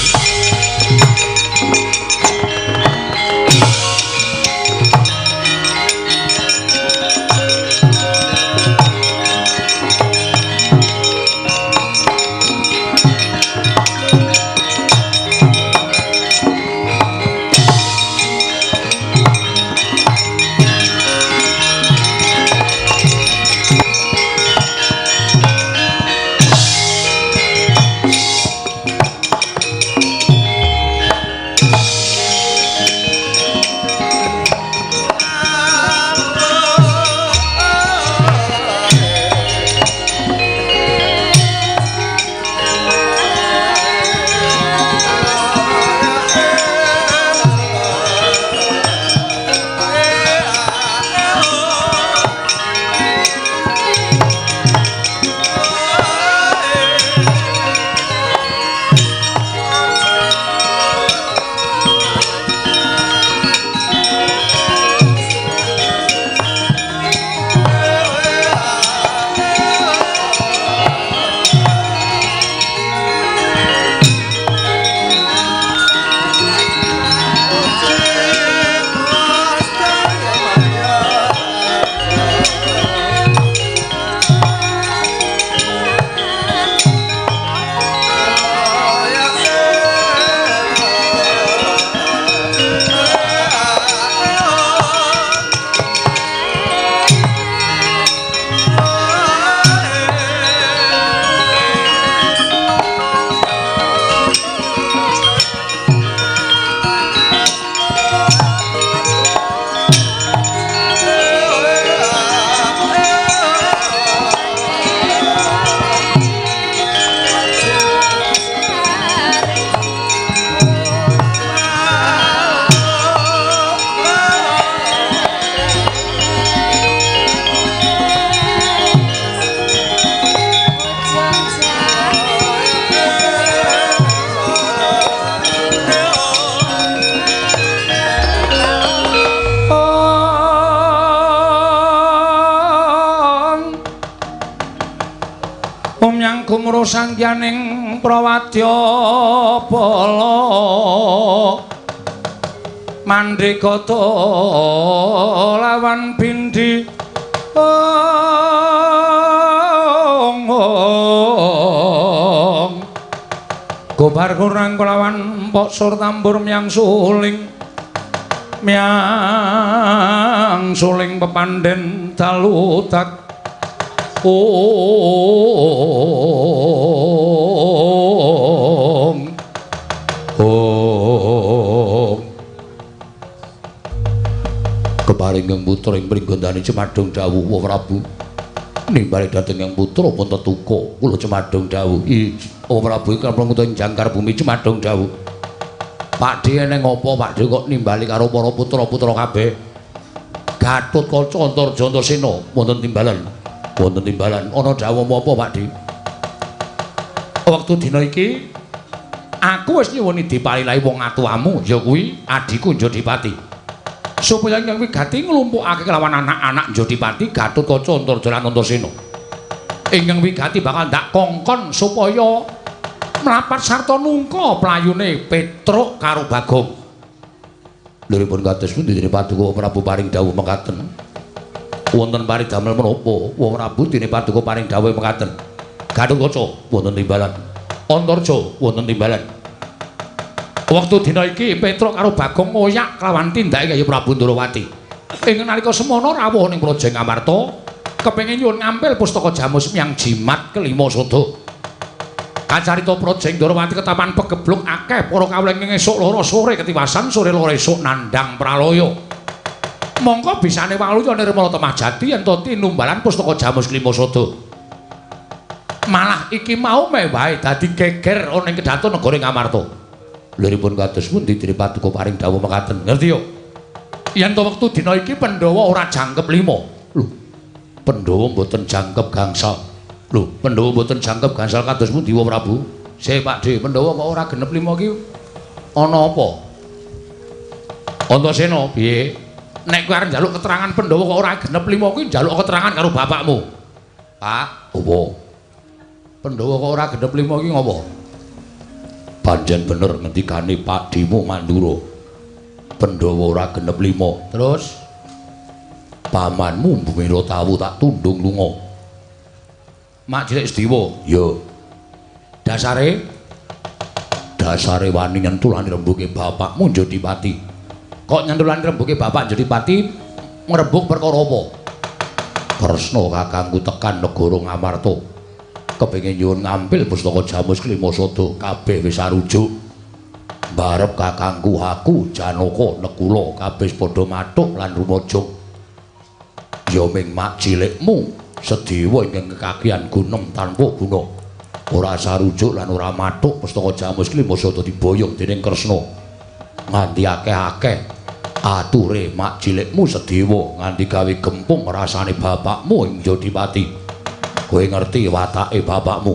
myang gumro sangyaning prawadya bala mandhegata lawan bindi ong gobar kurang kelawan pok sur tambur myang suling pepandhen dalu tak ong ong keparing yang putra ing pringgondani Cemadong dawuh Wa Prabu nimbali dhateng yang putra pun tetuka kula Cemadong dawuh. Wa Prabu iki kula jangkar bumi Cemadong dawuh. Pakdhe eneng apa Pakdhe kok nimbali karo para putra-putra kabeh? Gatotkaca Antarja Antasena wonten timbalan. Wonten timbalan ana dawuh apa Pakdhe? Wektu dina iki aku wis nyuwuni dipalilahi wong atuwamu ya kuwi adhiku Jodipati. Supaya ingkang wigati nglumpukake kelawan anak-anak Jodipati Gatotkaca Antarja lan Antasena. Ingkang wigati bakal ndak kongkon supaya mlapat sarta nungka playune Petruk karo Bagong. Liripun kados pundi dene Paduka Prabu paring dawuh mekaten? Wonten paridamel menapa? Wa Prabu dene Paduka paring dawuh mekaten. Gatotkaca wonten timbalan. Antarja wonten timbalan. Wektu dina iki Petruk karo Bagong ngoyak kelawan tindake Kyai Prabu Ndorowati. Ing nalika semono rawuh ning Praja Ngamarta kepengin nyuwun ngampil pustaka jamus myang jimat kelima sada. Kacarita Praja Ndorowati ketapan pegebluk akeh para kawula ing esuk loro sore ketiwasan sore loro esuk nandhang pralaya. Mongko bisane waluya nirmala temah jati yen to tinumbalan pustaka jamus kelima sada. Malah iki mau mewahe dadi geger ana ing kedaton negara Ngamarta. Liripun kados pundi dene Paduka paring dawuh mekaten? Ngerti yo? Yen to wektu dina iki Pandhawa ora jangkep 5. Lho, Pandhawa mboten jangkep gangsal. Lho, Pandhawa mboten jangkep gangsal kados pundi Wa Prabu? Sik Pakdhe, Pandhawa kok ora genep 5 iki ana apa? Antasena, piye? Nek kowe arep njaluk keterangan Pandhawa kok ora genep 5 kuwi njaluk keterangan karo bapakmu. Pak, opo? Pandhawa kok ora genep 5 iki ngopo? Pancen bener ngendikane Pakdhemu Mandura. Pandhawa ora genep 5. Terus pamanmu Bumira Tawu tak tundung lunga. Mak Cilik Sediwa, ya. Dasare dasare wani nyentulani rembuke bapakmu Jodipati. Kok nyentulani rembuke bapak Jodipati ngrembug perkara apa? Kresna kakangku tekan negara Ngamarta. Kepengin nyuwun ngampil pustaka jamus kelima sada kabeh wis arujuk. Barep kakangku aku Janaka Nekula kabeh padha mathuk lan rumajung. Ya ming mak cilikmu Sedewa ingkang kekakian gunem tanpa guna. Ora sarujuk lan ora mathuk pustaka jamus kelima sada diboyong dening Kresna. Nganti akeh-akeh ature mak cilikmu Sedewa nganti gawe gempung rasane bapakmu ing Jodipati. Kowe ngerti watake bapakmu.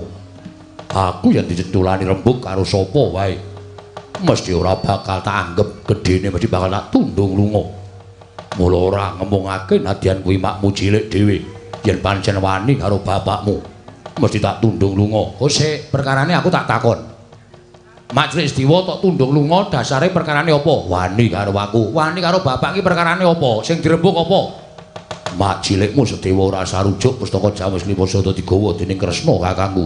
Aku yen dicentulani rembug karo sapa wae mesti ora bakal tak anggep gedene, mesti bakal tak tundung lunga. Mula ora ngemungake nadyan kuwi makmu cilik dhewe. Yen pancen wani karo bapakmu mesti tak tundung lunga. Oh sik, perkarane aku tak takon. Mak Cilik Sediwa tok tundung lunga dasare perkarane apa? Wani karo aku. Wani karo bapak iki perkarane apa? Sing dirembug apa? Mak cilikmu Sedewa ora sarujuk pustaka jamus lima sada digawa dening Kresna kakangku.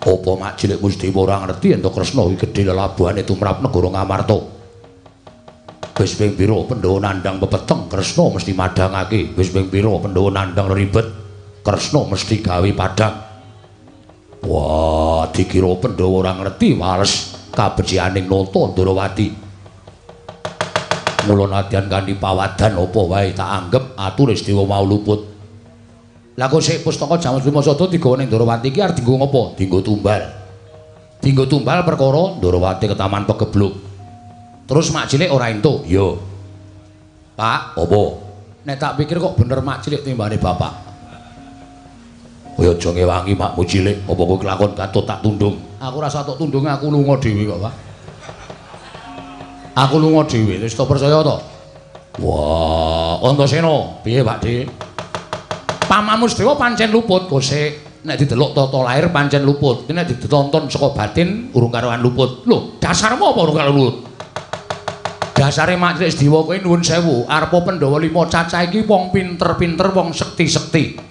Apa mak cilikmu Sedewa ora ngerti yen to Kresna kuwi gedhe lelabuhane tumrap negara Ngamarta? Wis ping pira Pandhawa nandhang pepeteng Kresna mesti madhangake. Wis ping pira Pandhawa nandhang ribet Kresna mesti gawe padhang. Wah, dikira Pandhawa ora ngerti wales kabecikaning Nata Ndorowati. Mula nadyan kanthi pawadan apa wae tak anggep ature Sedewa mau luput. Lah kok sik pustaka jamus lima sada digawa ning Ndorowati iki arep dienggo ngopo? Dienggo tumbal. Dienggo tumbal perkara Ndorowati ketaman pegebluk. Terus mak cilik ora entuk? Ya. Pak, apa? Nek tak pikir kok bener mak cilik timbane bapak. Kowe aja ngewangi makmu cilik, apa kowe kelakon katut tak tundung? Aku rasa tok tundung aku lunga dhewe kok, Pak. Aku lunga dhewe, wis to percaya to? Wah, Antasena, piye Pakdhe? Pamanmu Sedewa pancen luput kosek. Nek didelok tata lahir pancen luput. Nek ditonton saka batin urung karuan luput. Lho, dasarmu apa urung karuan luput? Dasare Mak Cilik Sediwa kowe nuwun sewu, arepa Pandhawa 5 cacah iki wong pinter-pinter, wong sekti-sekti.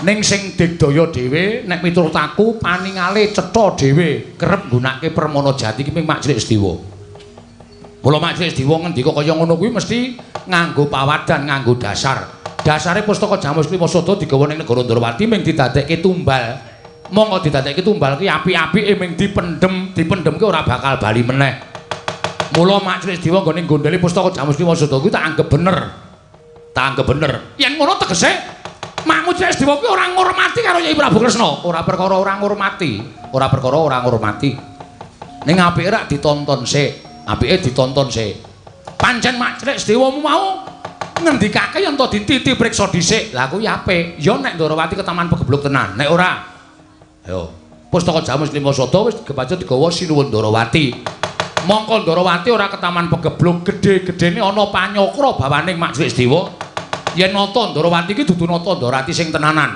Ning sing digdaya dhewe nek miturut aku paningale cetha dhewe kerep nggunakake permana jati iki Mak Cilik Sediwa. Mula Mak Cilik Sediwa ngendika kaya ngono kuwi mesti nganggo pawadan, nganggo dasar. Dasare pustaka Jamus Klima Sada digawa ning negara Ndrawati ming didadekke tumbal. Monggo didadekke tumbal ki apik-apike ming dipendhem, dipendhemke ora bakal bali meneh. Mula Mak Cilik Sediwa nggone nggondheli pustaka Jamus Klima Sada kuwi tak anggep bener. Tak anggep bener. Yen ngono tegese Makmu Cilik Sediwa kuwi ora ngurmati karo Yai Prabu Kresna. Ora perkara ora ngurmati, ora perkara ora ngurmati. Ning apike rak ditonton sik, apike ditonton sik. Pancen Mak Cilik Sediwa mau ngendikake yen to dititi priksa dhisik. Lah kuwi apik. Ya nek Ndrawati ketaman pegebluk tenan, nek ora. Ayo, pustaka Jamus Klima Sada wis kebacut digawa Sinuwun Ndrawati. Mongko Ndrawati ora ketaman pegebluk, gedhe-gedhene ana panyokra bawaning Mak Cilik Sediwa. Yen nata Ndrawati iki dudu nata Ndrawati sing tenanan.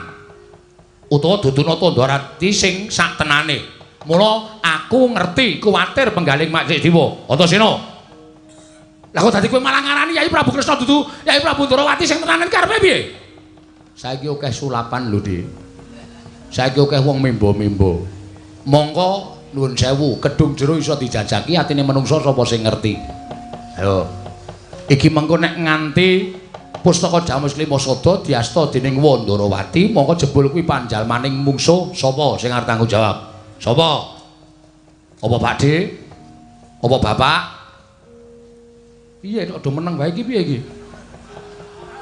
Utawa dudu nata Ndrawati sing sak tenane. Mula aku ngerti kuwatir penggaling Mak Cilik Sediwa. Antasena. Lah kok dadi kowe malah ngarani Yai Prabu Kresna dudu Yai Prabu Ndrawati sing tenanan karepe piye? Saiki akeh sulapan lho, Dik. Saiki akeh wong membo-membo. Mongko nuwun sewu, kedung jero iso dijajaki atine menungsa sapa sing ngerti. Ayo. Iki mengko nek nganti pustaka Jamus Klima Sada diasta dening Wandrawati, mongko jebul kuwi panjalmaning mungsuh sapa sing arep tanggung jawab? Sapa? Apa Pakde? Apa Bapak? Piye kok do meneng wae iki piye iki?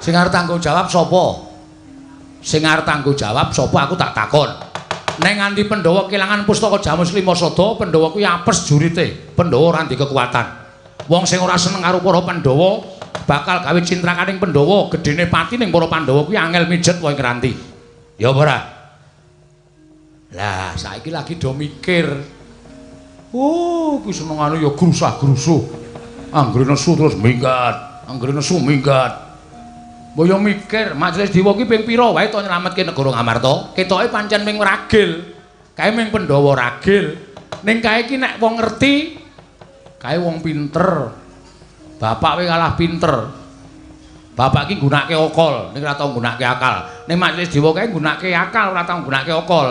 Sing arep tanggung jawab sapa? Sing arep tanggung jawab sapa aku tak takon. Nek nganti Pandhawa kelangan pustaka Jamus Klima Sada, Pandhawa kuwi apes jurite. Pandhawa ora ndek kekuatan. Wong sing ora seneng karo para Pandhawa bakal gawe cintrakaning Pandhawa, gedene pati ning para Pandhawa kuwi angel mijet wae ngranti. Ya apa ora? Lah, saiki lagi do mikir. Oh, kuwi senengane ya grusah-grusuh. Anggere nesu terus minggat, anggere nesu minggat. Mbok yo mikir, Mak Cilik Sediwa ki ping pira wae to nyelametke negara Ngamarta? Ketoke pancen ming ragil. Kae ming Pandhawa ragil. Ning kae iki nek wong ngerti, kae wong pinter. Bapak kowe kalah pinter. Bapak ki nggunakake akal, ning ora tau nggunakake akal. Ning Mak Cilik Sediwa kae nggunakake akal, ora tau nggunakake akal.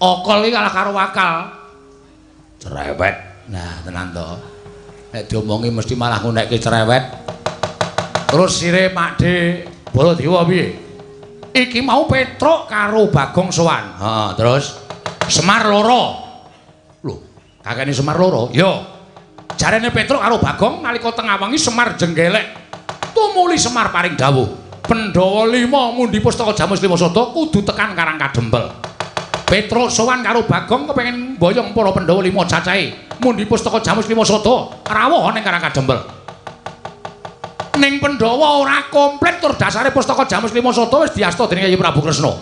Akal iki kalah karo akal. Cerewet. Nah, tenan to. Nek diomongi mesti malah ngunekke cerewet. Terus sire Pakde Baladewa piye? Iki mau Petruk karo Bagong sowan. Heeh, terus Semar loro. Lho, kakene Semar loro? Ya. Jarene Petruk karo Bagong nalika tengah wengi Semar jenggelek. Tumuli Semar paring dawuh, Pandhawa 5 mundi pustaka Jamus Klima Sada kudu tekan Karang Kadempel. Petruk sowan karo Bagong kepengin mboyong para Pandhawa 5 cacahe mundi pustaka Jamus Klima Sada rawuh ning Karang Kadempel. Ning Pandhawa ora komplit tur dasare pustaka Jamus Klima Sada wis diasta dening Kyai Prabu Kresna.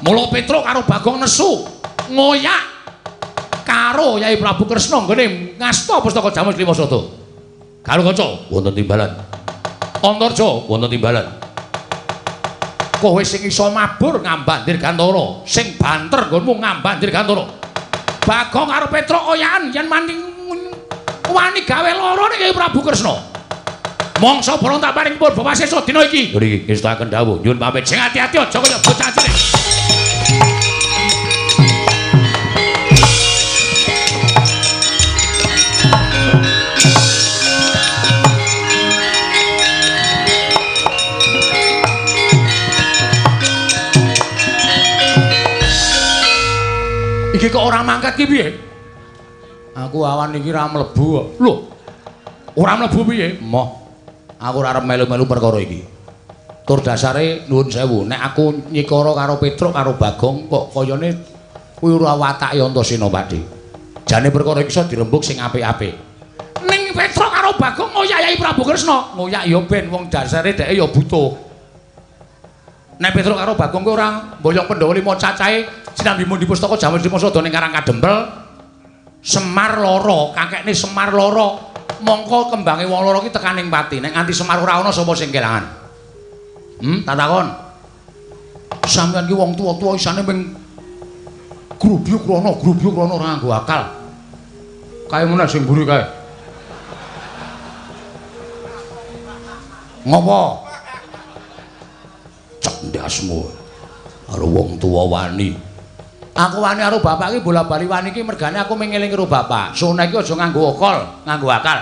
Mula Petruk karo Bagong nesu ngoyak karo Kyai Prabu Kresna nggone ngasta pustaka Jamus Klima Sada. Karo kanca wonten timbalan. Antarja wonten timbalan. Kowe sing iso mabur ngambah Dirgantara, sing banter nggonmu ngambah Dirgantara. Bagong karo Petruk oyakan yen maning wani gawe lara ning Kyai Prabu Kresna. Mongso bolong tak paring purba wasesa dina iki. Nggih, ngestakaken dawuh. Nyuwun pamit. Sing ati-ati aja kaya bocah cilik. Iki kok ora mangkat ki piye? Aku awan iki ora mlebu kok. Lho. Ora mlebu piye? Moh. Aku ora arep melu-melu perkara iki. Tur dasare nuwun sewu, nek aku nyikara karo Petruk karo Bagong kok kayane kuwi ora watake Antasena, Pakde. Jane perkara iki iso dirembug sing apik-apik. Ning Petruk karo Bagong ngoyak Yai Prabu Kresna, ngoyak ya ben wong dasare dheke ya butuh. Nek Petruk karo Bagong kuwi ora mboyong Pandhawa 5 cacahe sinambi mundi pustaka Jamus Klima Sada ning Karang Kadempel. Semar loro, kakekne Semar loro. Mongko kembange wong loro ki tekan ning pati. Nek nganti Semar ora ana sapa sing kelangan? Tak takon. Sampeyan ki wong tuwa-tuwa isane ming grubyuk rono, grubyuk rono ora nganggo akal. Kae meneh sing mburi kae. Ngopo? Cek ndasmu. Karo wong tuwa wani. Aku wani karo bapak iki bola-bali wani iki mergane aku mung ngeling karo bapak. Sone iki aja nganggo akal, nganggo akal.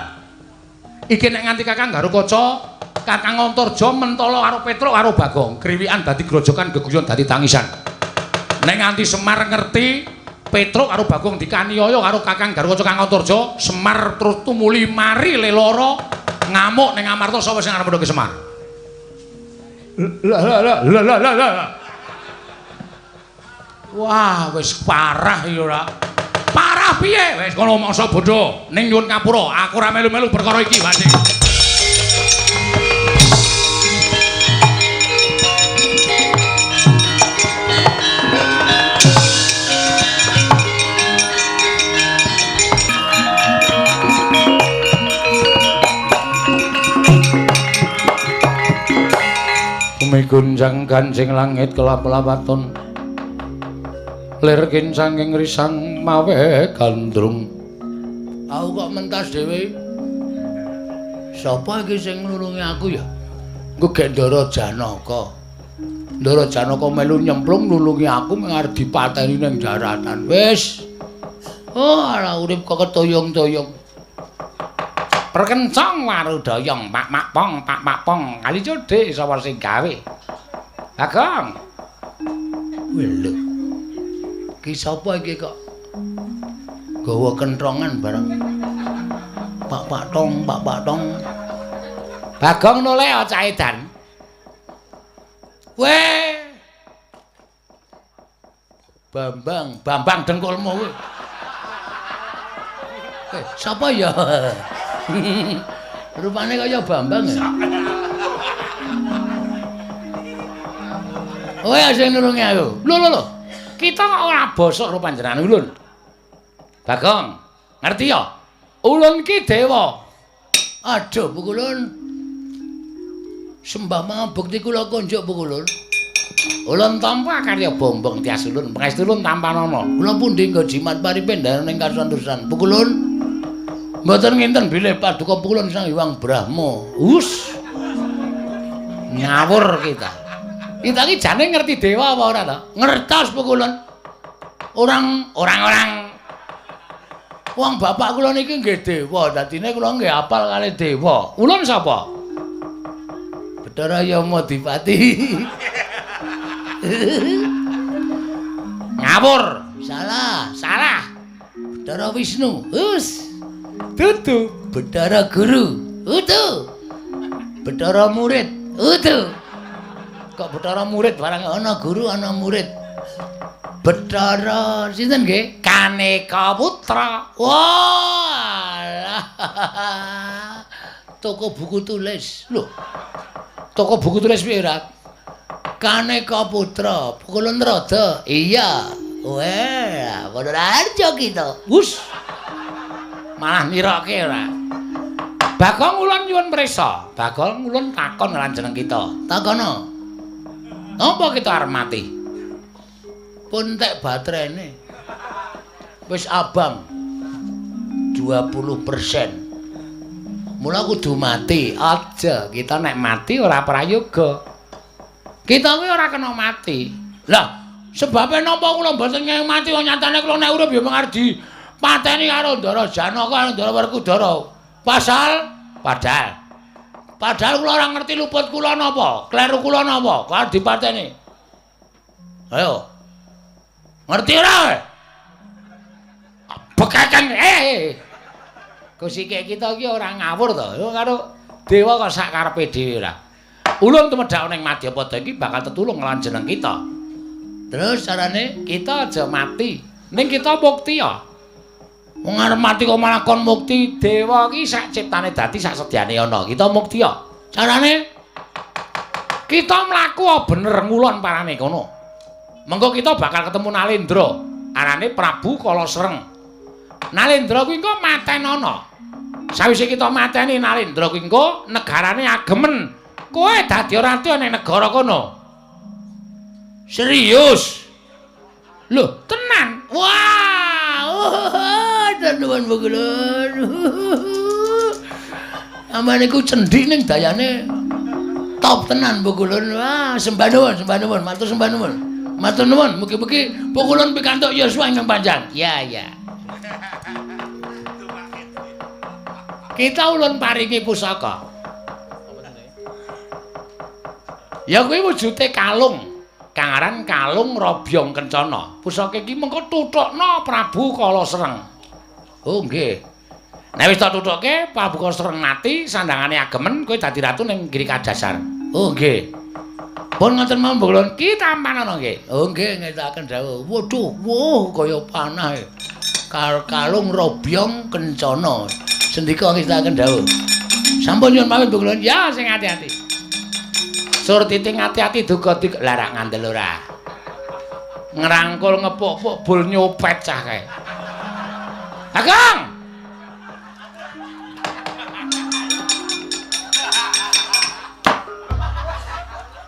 Iki nek nganti Kakang Garukaca, Kakang Antarja mentala karo Petruk karo Bagong, kriwikan dadi grojokan geguyon dadi tangisan. Nek nganti Semar ngerti Petruk karo Bagong dikaniaya karo Kakang Garukaca Kang Antarja, Semar terus tumuli mari leloro ngamuk ning Amarta sapa sing arep ndhoke Semar. Lah lah lah lah lah lah. Wah, wis parah iki ora. Parah piye? Wis kono mangsa bodho ning nyuwun ngapura, aku ora melu-melu perkara iki, Wati. Bumi gunjang ganjing langit kelap-lapaton. Lir kincanging risang mawe gandrung. Aku kok mentas dhewe. Sapa iki sing nulungi aku ya? Engko gek Ndara Janaka. Ndara Janaka melu nyemplung nulungi aku mung arep dipateni ning daratan. Wis. Oh, ala urip kok ketoyong-toyong. Perkencong warudayong pak mak pong pak mak pong. Kali codhe sapa sing gawe? Bagong. Wih lho. Ki sapa iki kok gawa kentrongan bareng. Pak pak tong, pak pak tong. Bagong noleh cah edan. Weh. Bambang, Bambang dengkulmu kuwi. Sapa ya? Rupane kaya Bambang ya. Kowe sing nulungi aku. Lho lho lho. Kita kok ora bosok karo panjenengan ulun. Bagong, ngerti ya? Ulun ki dewa. Aduh, Pukulun. Sembah mangabekti kula konjuk Pukulun. Ulun tampa karya bombong tias ulun, pangestu ulun tampanana. Kula pundi nggo jimat paripendaran ing kasantosan. Pukulun. Mboten nginten bilih paduka Pukulun Sang Hyang Brahma. Hus. Ngawur kita. Kita iki jane ngerti dewa apa ora to? Ngertos Pukulun. Orang-orang wong bapak kula niki nggih dewa, dadine kula nggih apal kalih dewa. Ulun sapa? Bathara Yamadipati. Ngawur. Salah, salah. Bathara Wisnu. Hus. Dudu. Bathara Guru. Udu. Bathara murid. Udu. Kok Bathara murid barang ana guru ana murid. Bathara sinten nggih? Kaneka Putra. Wah. Toko buku tulis. Lho. Toko buku tulis piye, Rat? Kaneka Putra, Pukulun Rada. Iya. Wah, padha harjo kita. Wus. Malah niroke ora. Bagong ulun nyuwun prisa. Bagong ulun takon lan jeneng kita. Takono. Napa kita arep mati? Pun tek baterene. Wis abang 20%. Mula kudu mati. Aja kita nek mati ora prayoga. Kita kuwi ora kena mati. Lah, sebabe napa kula mboten ngeng mati wong nyatane kula nek urip ya mung arep dipateni karo Ndara Janaka karo Ndara Werkudara. Pasal padahal kula ora ngerti luput kula napa, kleru kula napa, kok arep dipateni. Ayo. Ngerti ora? Bekeken Kusike kita iki ora ngawur to. Karo dewa kok sak karepe dhewe ora. Ulun tumedhak ning Madyapada iki bakal tetulung lan jeneng kita. Terus carane kita aja mati. Ning kita mukti ya. Wong arep mati kok malah kon mukti. Dewa iki sak ciptane dadi sak sedyane ana. Kita mukti ya. Carane kita mlaku bener ngulon parane kono. Mengko kita bakal ketemu Nalendra, arane Prabu Kalasreng. Nalendra kuwi engko matenana. Sawise kita mateni Nalendra kuwi engko negarane agemen. Kowe dadi ratu ning negara kono. Serius? Loh, tenan. Wah, nuwun Pukulun. Sampeyan niku cendhik ning dayane top tenan Pukulun. Wah, sembah nuwun, sembah nuwun, matur sembah nuwun. Matur nuwun, mugi-mugi Pukulun pikantuk yuswa ingkang panjang. Ya, ya. Kita ulun paringi pusaka. Ya kuwi wujude kalung. Kang aran kalung robyong kencana. Pusaka iki mengko tuthukna Prabu Kala Sreng. Oh nggih. Nek wis tak tuthukke Prabu Kala Sreng mati, sandangane agemen, kowe dadi ratu ning Giri Kadasar. Oh nggih. Pun ngoten mawon Pukulun, ki tampanana nggih. Oh nggih, ngetokaken dawuh. Waduh, wuh kaya panah. Kalung robyong kencana. Sendika ngetokaken dawuh. Sampun nyuwun pamit Pukulun. Ya sing ati-ati. Surtiti ati-ati duga larak ngandel ora. Ngrangkul ngepuk-puk bul nyopet cah kae. Agung.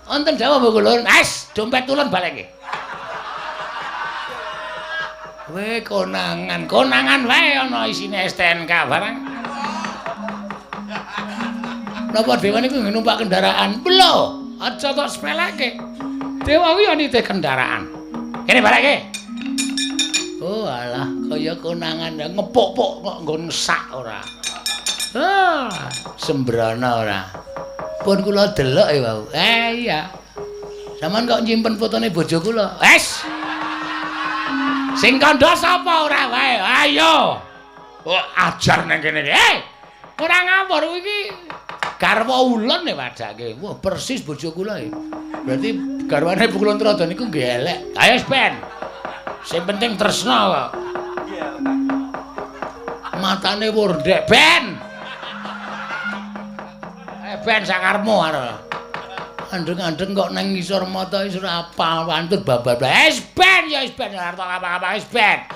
Wonten dawuh Pukulun. Es, dompet tulun baleke. Kowe konangan, konangan wae ana isine STNK barang. Napa dewa niku numpak kendaraan? Lho, aja tok sepeleke. Dewa kuwi ya nitih kendaraan. Kene baleke. Oh alah, kaya konangan ngepuk-puk kok nggon sak ora. Ah, sembrana ora. Pun kula delok ya wau. Iya. Sampeyan kok nyimpen fotone bojo kula? Wes. Sing kandha sapa ora wae? Ayo. Oh, ajar nang kene iki. Ora ngawur iki. Garwa ulun e wadake. Wah, persis bojo kula iki. Berarti garwane Pukulun Trada niku nggih elek. Ayo ben. Sing penting tresna kok. Matane wurdek ben. Ben sakarmu arep. Andeng-andeng kok nang ngisor mata wis ora apal wantut babar. Wis ben ya wis ben ora arep apa-apa wis ben.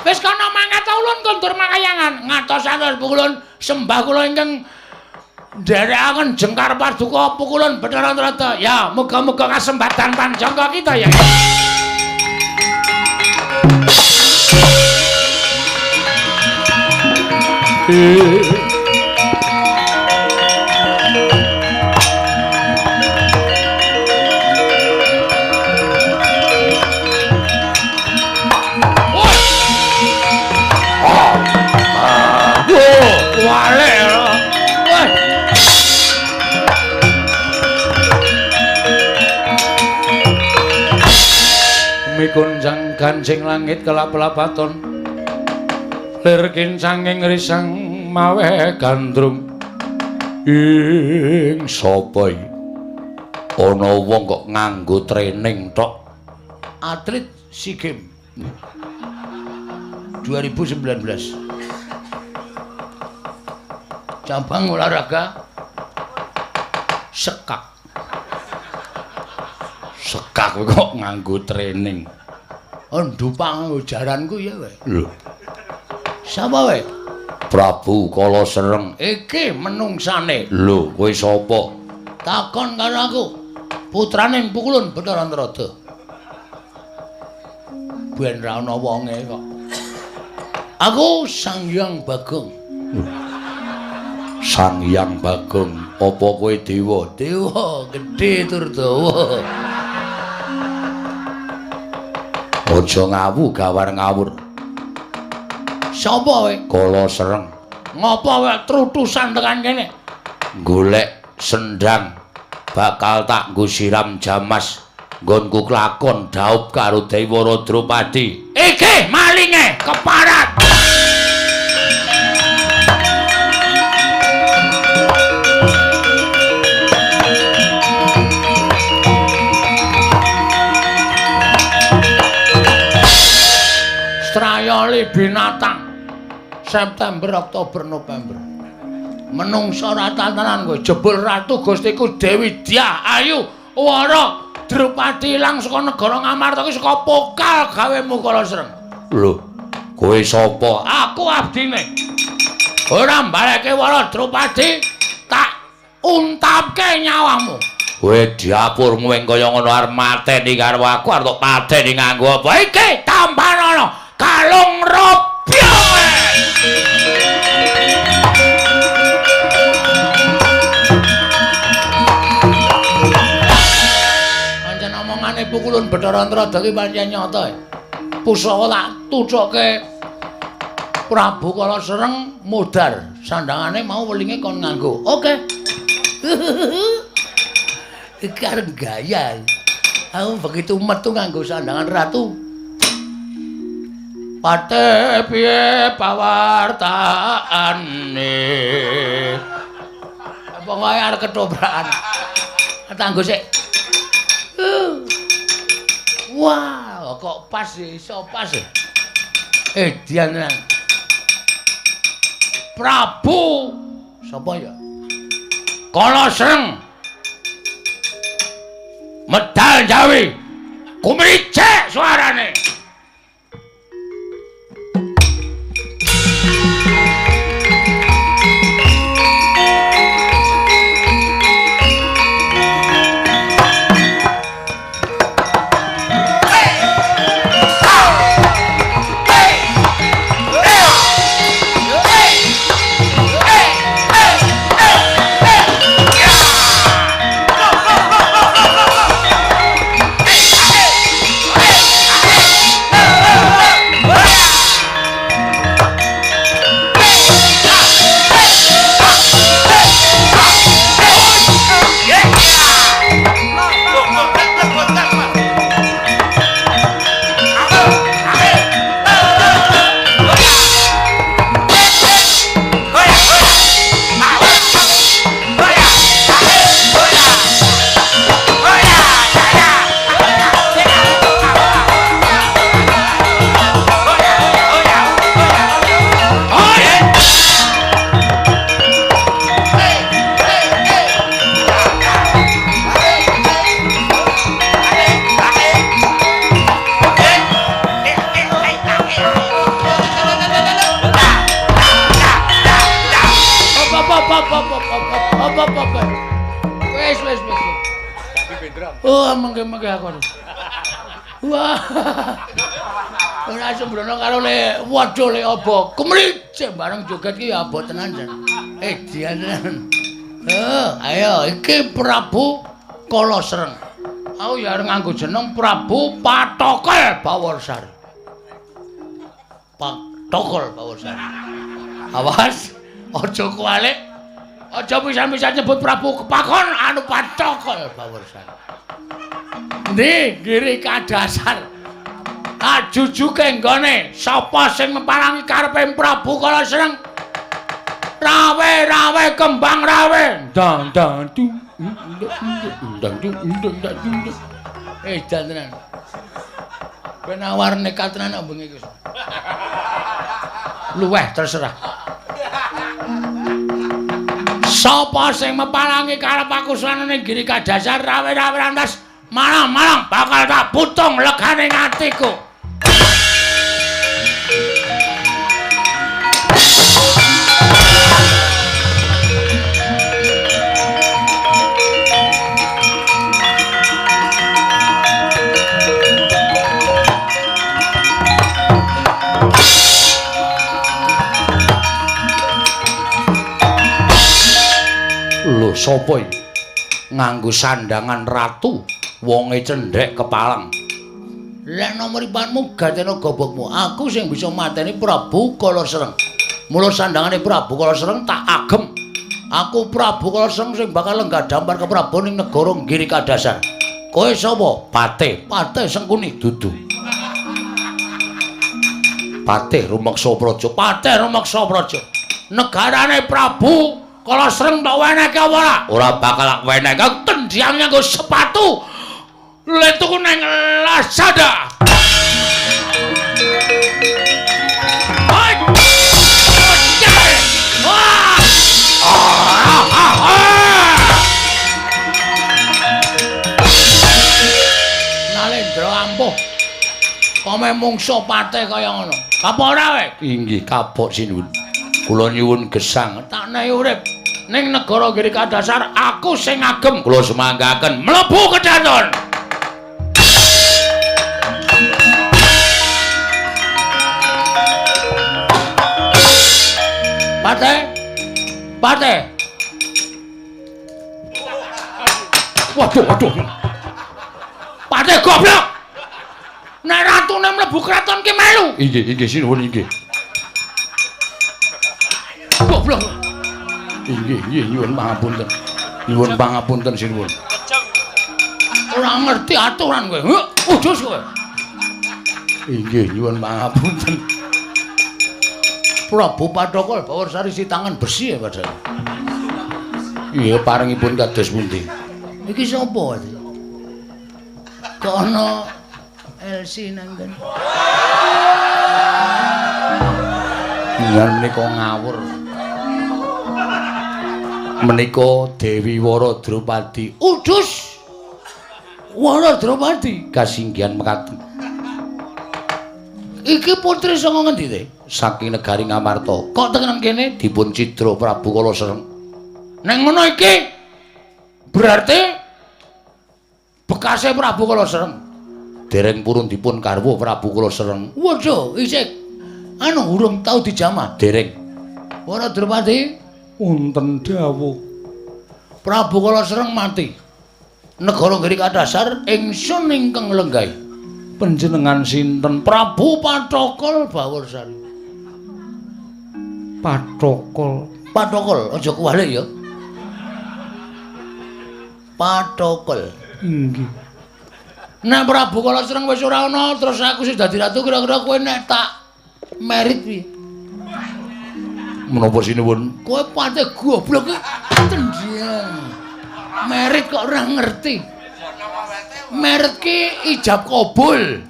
Wis kono mangkat ulun kondur makayangan. Ngatos-atos Pukulun sembah kula ingkang nderekaken jengkar paduka Pukulun Bathara Trada. Ya, muga-muga kasembatan panjangka kita ya. Mikunjang gancing langit kelap-lapaton lir kincanging risang mawe gandrung. Ing sapa iki ana wong kok nganggo training tok? Atlet SEA Games 2019 cabang olahraga sekak. Sekak kok nganggo training. Oh, ndupak nganggo jaranku ya kowe. Lho. Sapa kowe? Prabu Kala Sreng. Iki menungsane. Lho, kowe sapa? Takon karo aku. Putrane Pukulun Bathara Trada. Ben ra ana wonge kok. Aku Sang Hyang Bagong. Sang Hyang Bagong, apa kowe dewa? Dewa gedhe tur dawa. Aja ngawu gawar ngawur. Sapa kowe? Kala Sreng. Ngopo kowe trutusan tekan kene? Golek sendang bakal tak nggo siram jamas nggonku klakon dhaup karo Dewara Drupadi. Iki malinge keparat. Strayoli binatang September, Oktober, November. Menungsa ora tenan kowe jebul ratu Gustiku Dewi Dyah Ayu Wara Drupadi ilang saka negara Ngamarta iki saka pokal gawemu Kala Sreng. Lho, kowe sapa? Aku abdine. Ora mbaleke Wara Drupadi tak untapke nyawamu. Kowe diapurmu ing kaya ngono arep mateni karo aku arep tok pateni nganggo apa? Iki tampanana kalung robyong. Pancen omongane pukulun Bathara Antrada ki pancen nyata. Pusaka tak tucoke Prabu Kala Sreng modar, sandangane mau welinge kon nganggo. Oke. Iki arep gaya. Aku begitu metu nganggo sandangan ratu. Pate piye pawartaane? Pokoke arep ketobrakan. Tanggo sik. Wah, kok pas iso pas. Edian tenan. Prabu sapa ya? Kala Sreng. Medal Jawi. Kumricik suarane. Wis. Oh, mengke-mengke aku. Wah. Ora sembrono karo le waduh le apa. Kemricik bareng joget ki ya abot tenan jan. Dian tenan. Ayo iki Prabu Kala Sreng. Aku ya arep nganggo jeneng Prabu Patokel Baworsari. Patokel Baworsari. Awas, aja kualik. Aja pisan-pisan nyebut Prabu Kepakon anu Patokel Baworsari. Ndi ngiri kadasar. Ajujuke nggone sapa sing meparangi karepe Prabu Kala Sreng? Rawe-rawe kembang rawe. Ndang ndang du ndang du ndang du. Jan tenan. Ben awar nekat tenan kok bengi iki. Luweh terserah. Sapa sing meparangi karep aku sanane ngiri kadasar rawe-rawe rantas malang-malang bakal tak putung legane atiku. Lho sapa iki? Nganggo sandangan ratu, wonge cendhek kepalang. Lek nomor ipanmu gatena gobokmu, aku sing bisa mateni Prabu Kala Sreng. Mula sandangane Prabu Kala Sreng tak agem. Aku Prabu Kala Sreng sing bakal lenggah dampar ke Prabu ning negara Giri Kadasar. Kowe sapa? Patih. Patih Sengkuni dudu. Patih Rumeksa Praja. Patih Rumeksa Praja. Negarane Prabu Kala Sreng tak wenehke apa ora? Ora bakal tak wenehke. Tendhang nganggo sepatu. Le tuku nang Lazada. Nalendra ampuh. Kome mungsuh patih kaya ngono. Kapok ora kowe? Inggih kapok sinuwun. Kula nyuwun gesang tak nehi urip. Ning negara Giri Kadasar aku sing ngagem. Kula sumanggaken mlebu kedaton. Pate. Pate. Waduh, waduh. Pate goblok. Nek ratune mlebu kraton ki melu. Inggih, inggih sinuwun inggih. Goblok. Inggih, inggih nyuwun pangapunten. Nyuwun pangapunten sinuwun. Ora ngerti aturan kowe. Udus kowe. Inggih, nyuwun pangapunten. Prabu Pathokol Bawarsari si tangan besi ya padahal. Iya, parengipun kados pundi? Iki sapa? Kok ana LC nang kene? Njenengan menika ngawur. Menika Dewi Wara Drupadi. Udus. Wara Drupadi kasinggihan mekaten. Iki putri saka ngendi te? Saking negari Ngamarta. Kok tekan kene dipun cidra Prabu Kalasereng. Nek ngono iki berarti bekase Prabu Kalasereng. Dereng purun dipun garwa Prabu Kalasereng. Waduh, isih anu urung tau dijamah. Dereng. Wara Drupadi wonten dawuh. Prabu Kalasereng mati. Negara Giri Kadasar ingsun ingkang lenggahi. Panjenengan sinten? Prabu Pathokol Bawarsari. Pathokol. Pathokol, aja kuwalik ya. Pathokol. Inggih. Nek Prabu Kalasereng wis ora ana, terus aku sing dadi ratu, kira-kira kowe nek tak merit piye? Menapa sinuwun? Kowe pate goblok iki tendang. Merit kok ora ngerti. Merit ki ijab kabul.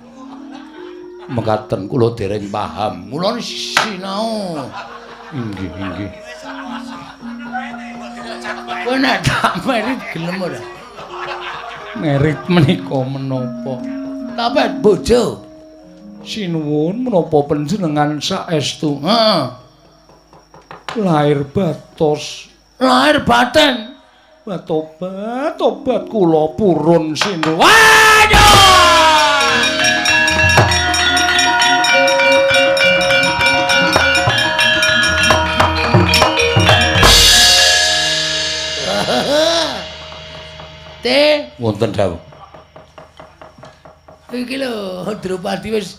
Mekaten kula dereng paham. Mula sinau. Inggih, inggih. Kowe nek tak merit gelem ora? Merit menika menapa? Tapet bojo. Sinuwun menapa panjenengan saestu? Heeh. Lahir batos, lahir batin. Tobat, tobat kula purun sinuwun. Waduh! Te wonten dawuh. Iki lho Drupadi wis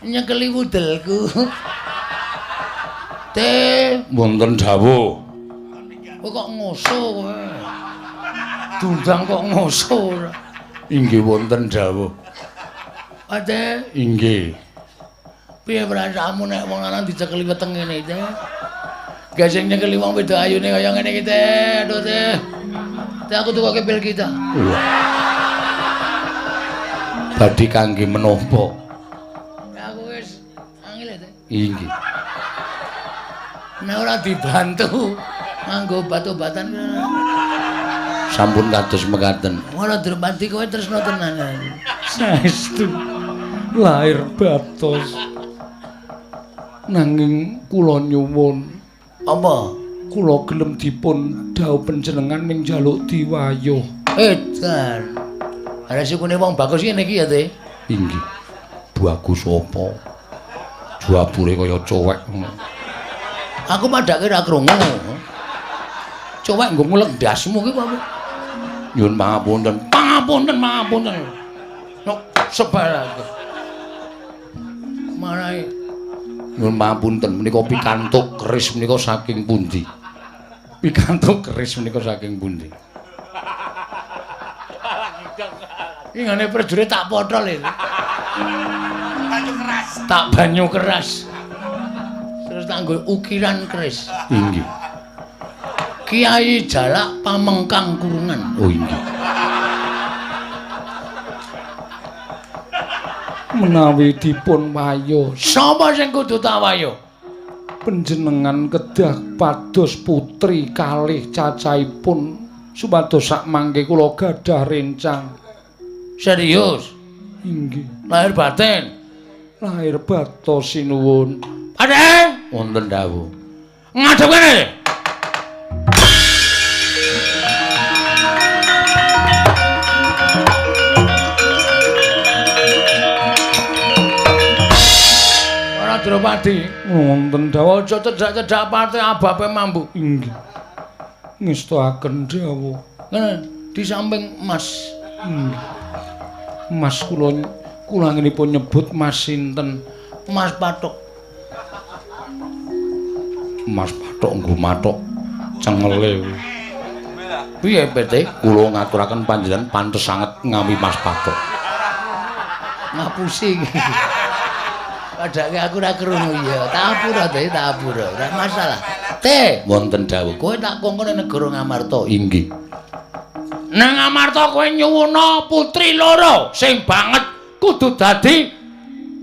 nyekeli wudelku. Te wonten dawuh. Kowe kok ngoso kowe. Dundang kok ngoso ora. Inggih wonten dawuh. Ade inggih. Piye perasaanmu nek wong lanang dicekeli weteng ngene iki? Gak sing nyekeli wong wedok ayune kaya ngene iki te. Aduh te. Te aku tukoke pil kita. Wah. Badhe kangge menapa? Ya aku wis angel te. Inggih. Nek ora dibantu nganggo obat-obatan sampun kados mekaten. Ora Drupadi kowe tresna tenan. Saestu lahir batos. Nanging kula nyuwun apa? Kula gelem dipun dhawuh panjenengan ning njaluk diwayuh. Edan. Ana sukune wong bagus ngene iki ya, Te. Inggih. Bagus apa? Juabure kaya cowek ngono. Aku padake ra krungu. Cowek nggo ngulek ndasmu ki apa? Nyuwun pangapunten. Pangapunten, pangapunten. Nok sebal aku. Marai nyuwun pangapunten menika pikantuk keris menika saking pundi? Pikantuk keris menika saking pundi? Iki ngene prajurit tak potol iki. Banyu keras. Tak banyu keras. Terus tak nggo ukiran keris. Inggih. Kiai Jalak Pamengkang Kurungan. Oh inggih. Menawi dipun wayuh, sapa sing kudu tak wayuh? Panjenengan kedah pados putri kalih cacahipun supados sakmangke kula gadah rencang. Serius? Inggih. Lahir batin. Lahir batos sinuwun. Adhe, wonten dawuh. Ngadep kene. Drupadi. Wonten dawuh. Aja cedhak-cedhak pate ababe mambu. Inggih. Ngestakaken dawuh. Ngene, di samping Mas. Inggih. Mas kula kula anggenipun nyebut Mas sinten? Mas Pathuk. Mas Pathuk nggo mathuk cengele. Piye PT? Kula ngaturaken panjenengan pantes sanget ngami Mas Pathuk. Ngapusi iki. Padake aku ora krungu ya. Tak apura te, tak apura. Ora masalah. Te, wonten dawuh. Kowe tak kongkon nang negara Ngamarta. Inggih. Nang Ngamarta kowe nyuwuna putri loro sing banget kudu dadi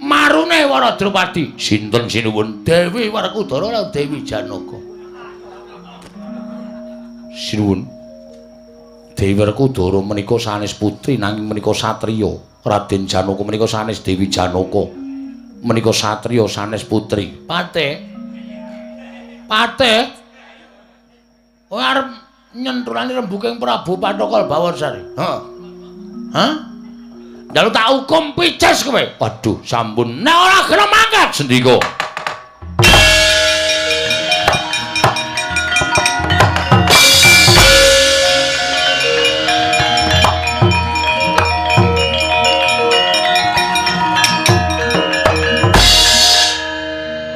marune Wara Drupadi. Sinten sinuwun? Dewi Werkudara lan Dewi Janaka. Sinuwun. Dewi Werkudara menika sanes putri nanging menika satriya. Raden Janaka menika sanes Dewi Janaka. Menika satriya sanes putri. Pate. Pate. Kowe arep nyenthulani rembuking Prabu Pathokol Bawarsari. Heeh. Hah? Njaluk tak hukum pices kowe. Waduh, sampun. Nek ora gelem mangkat sendika.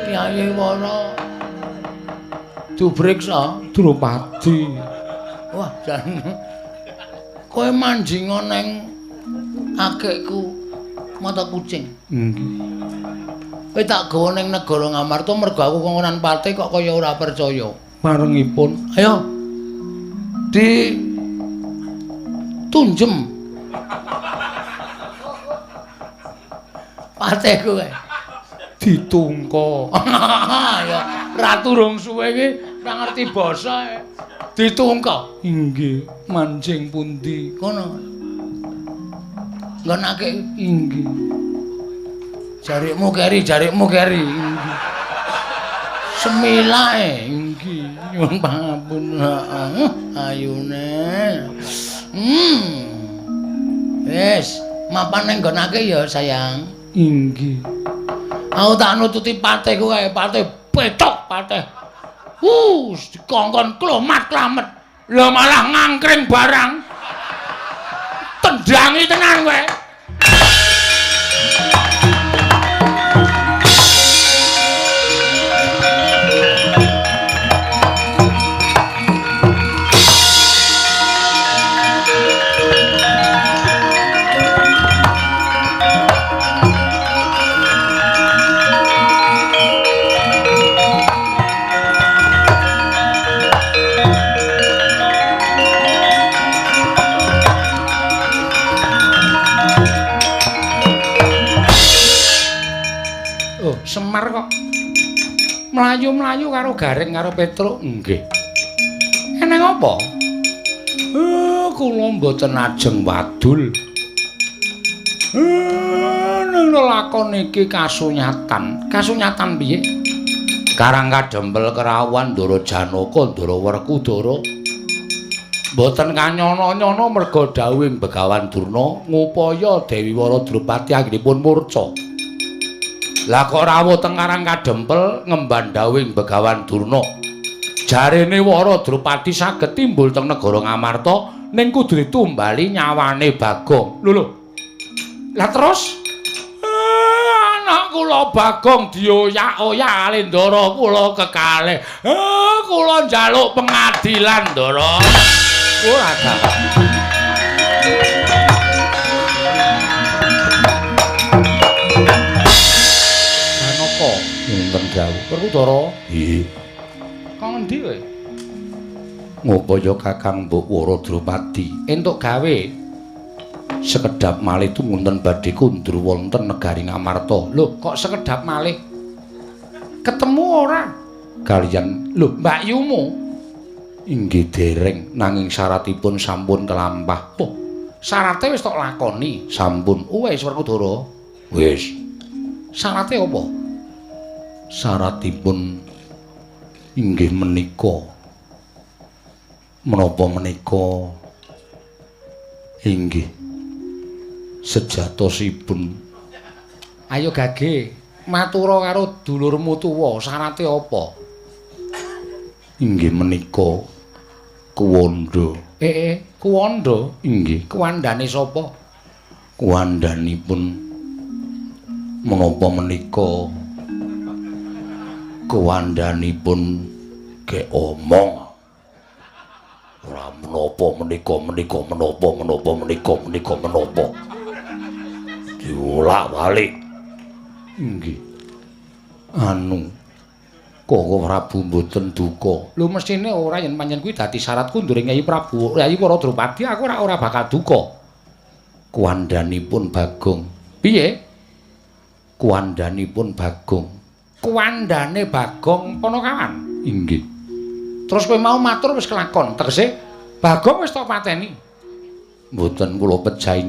Yayi Wara dipriksa Drupadi. Wah, jan. Kowe manjinga neng akekku mata kucing. Nggih. Kowe tak gawa ning negara Ngamarta mergo aku kongkonan pate kok kaya ora percaya. Marengipun. Ayo. Di tunjem. Pate kowe. Ditungko. Ya, ratu rong suwe iki ora ngerti basa. Ditungko. Inggih, manjing pundi? Kono. Nggonake inggih. Jarikmu keri, jarikmu keri. Inggih. Semilae inggih. Nyuwun pangapunten. Ayune. Wis, mapan ning nggonake ya, sayang. Inggih. Aku tak nututi pateku kae, pate petok pate. Dikongkon klomat-klamet. Lah malah ngangkring barang. Tendangi tenan kowe. Semar kok mlayu-mlayu karo Gareng karo Petruk. Nggih. Eneng apa? Kula mboten ajeng wadul. Ning lakon iki kasunyatan. Kasunyatan piye? Karang kadempel kerawuhan Ndara Janaka, Ndara Werkudara. Mboten kanyono-nyono merga dawuhing Begawan Durna ngupaya Dewi Wara Drupadi anggenipun murca. Lah kok rawuh teng Karang Kadempel ngemban dawuhing Begawan Durna. Jarene Wara Drupadi saged timbul teng negara Ngamarta ning kudu ditumbali nyawane Bagong. Lho lho. Lah terus anak kula Bagong dioyak-oyak kali ndara kula kekalih. Kula njaluk pengadilan ndara. Ora gak. Wonten dawuh. Werkudara. Nggih. Kok ngendi kowe? Ngupaya Kakang Mbok Wara Drupadi entuk gawe. Sekedhap malih tumunten badhe kundur wonten negari Ngamarta. Lho, kok sekedhap malih? Ketemu ora? Kaliyan lho, Mbak Yumu. Inggih dereng, nanging syaratipun sampun kelampah. Oh, syarate wis tok lakoni. Sampun. Wis Werkudara. Wis. Syarate apa? Syaratipun inggih menika. Menapa menika? Inggih. Sejatosipun ayo gage Matura karo dulurmu tuwa, syarate apa? Inggih menika kuwanda. Kuwanda? Inggih. Kuwandane sapa? Kuwandanipun menapa menika? Kuwandanipun gek omong. Ora menapa menika menika menapa menapa menika menika menapa. Diolak-walik. Inggih. Anu Koko Prabu mboten duka. Lho mesthine ora yen pancen kuwi dadi syarat kunduring Kyai Prabu, Kyai para Drupadi aku ora bakal duka. Kuwandanipun Bagong. Piye? Kuwandanipun Bagong. Kuwandane Bagong Ponokawan. Inggih. Terus kowe mau matur wis kelakon, tegese Bagong wis tok pateni. Mboten kula pejahi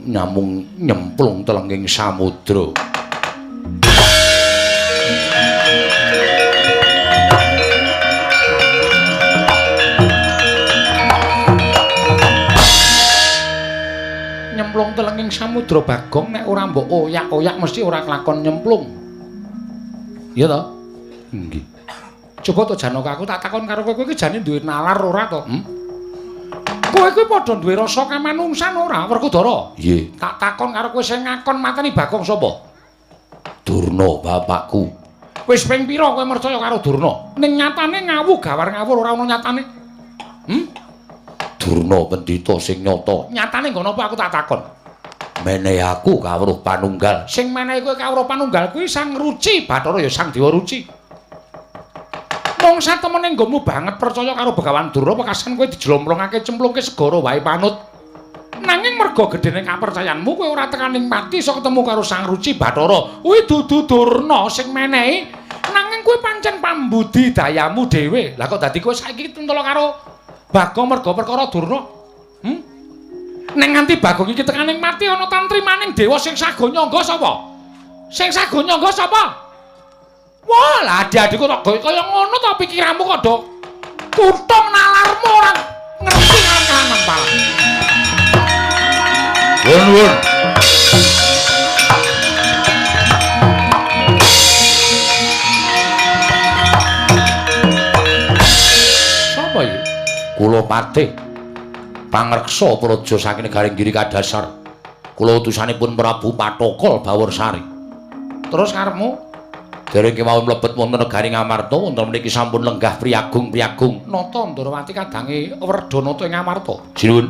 nyamung nyemplung telenging samudra. Nyemplung telenging samudra Bagong nek ora mbok oyak-oyak mesti ora kelakon nyemplung. Iya to? Nggih. Coba to Janaka aku tak takon karo kowe, kowe iki jane duwe nalar ora to? Hmm? Kowe kuwi padha duwe rasa kamanungsan ora, Werkudara? Nggih. Tak takon karo kowe sing ngakon mateni Bagong sapa? Durna bapakku. Wis ping pira kowe mercaya karo Durna? Ning nyatane ngawu gawar ngawur ora ana nyatane. Hmm? Durna pendhita sing nyata. Nyatane nggon apa aku tak takon? Menehi aku kawruh panunggal. Sing menehi kowe kawruh panunggal kuwi Sang Ruci Bathara ya Sang Dewa Ruci. Mung satemene nggonmu banget percaya karo Begawan Durna pekasan kowe dijlomplongake cemplungke segara wae panut. Nanging merga gedene kapercayanmu kowe ora tekaning pati iso ketemu karo Sang Ruci Bathara. Kuwi dudu Durna sing menehi, nanging kowe pancen pambudi dayamu dhewe. Lah kok dadi kowe saiki tentala karo Bagong merga perkara Durna? Hmm? Nek nganti Bagong iki tekaning mati ana tantrimaning dewa sing sago nyangga sapa? Sing sago nyangga sapa? Wah, lah adik-adikku kok kaya ngono to pikiranmu kok do kutung nalarmu ora ngerti kanan Pak. Nuwun. Sapa iki? Kula Patih pangreksa praja saking negari Giri Kadasar. Kula utusanipun Prabu Pathokol Baworsari. Terus karepmu? Dereng kemawon mlebet wonten negari Ngamarta, wonten mriki sampun lenggah priyagung-priyagung. Nata Ndorowati kadange Werdanata ing Ngamarta. Sinuwun.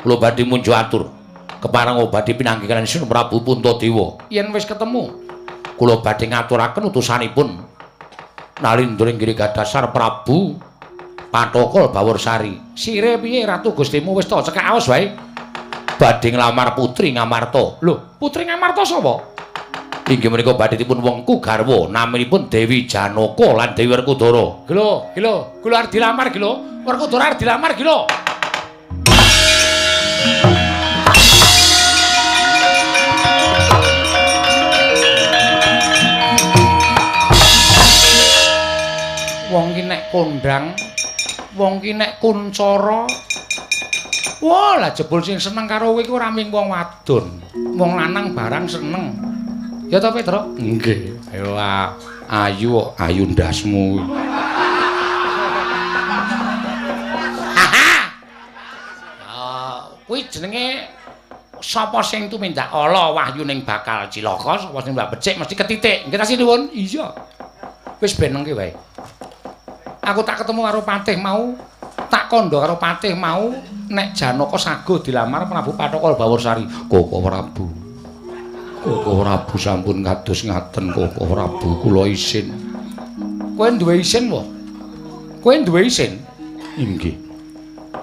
Kula badhe munjuk atur. Kepareng badhe pinanggih kaliyan Sinun Prabu Puntadewa. Yen wis ketemu, kula badhe ngaturaken utusanipun Nalindra ing Giri Kadasar Prabu Pathokol Baworsari. Sire piye Ratu Gustimu wis to cekak aos wae. Badhe nglamar putri Ngamarta. Lho, putri Ngamarta sapa? Inggih menika badhe dipun wengku garwa naminipun Dewi Janaka lan Dewi Werkudara. Gelo, gelo, kula arep dilamar gelo. Werkudara arep dilamar gelo. Wong ki nek kondang, wong ki nek kuncara. Wah, lah jebul sing seneng karo kowe iki ora mung wong wadon, wong lanang barang seneng. Ya to, Petro? Nggih. Ayo ayu ayu ndasmu. Kuwi jenenge sapa sing tumindak ala wahyuning bakal cilaka, sapa sing mbak becik mesti ketitik. Nggih ta sinuwun? Iya. Wis benengke wae. Aku tak ketemu karo Patih mau, tak kandha karo Patih mau nek Janaka sago dilamar Prabu Pathokol Baworsari. Koko Prabu. Koko Prabu sampun kados ngaten Koko Prabu kula isin. Kowe duwe isin wae? Kowe duwe isin? Inggih.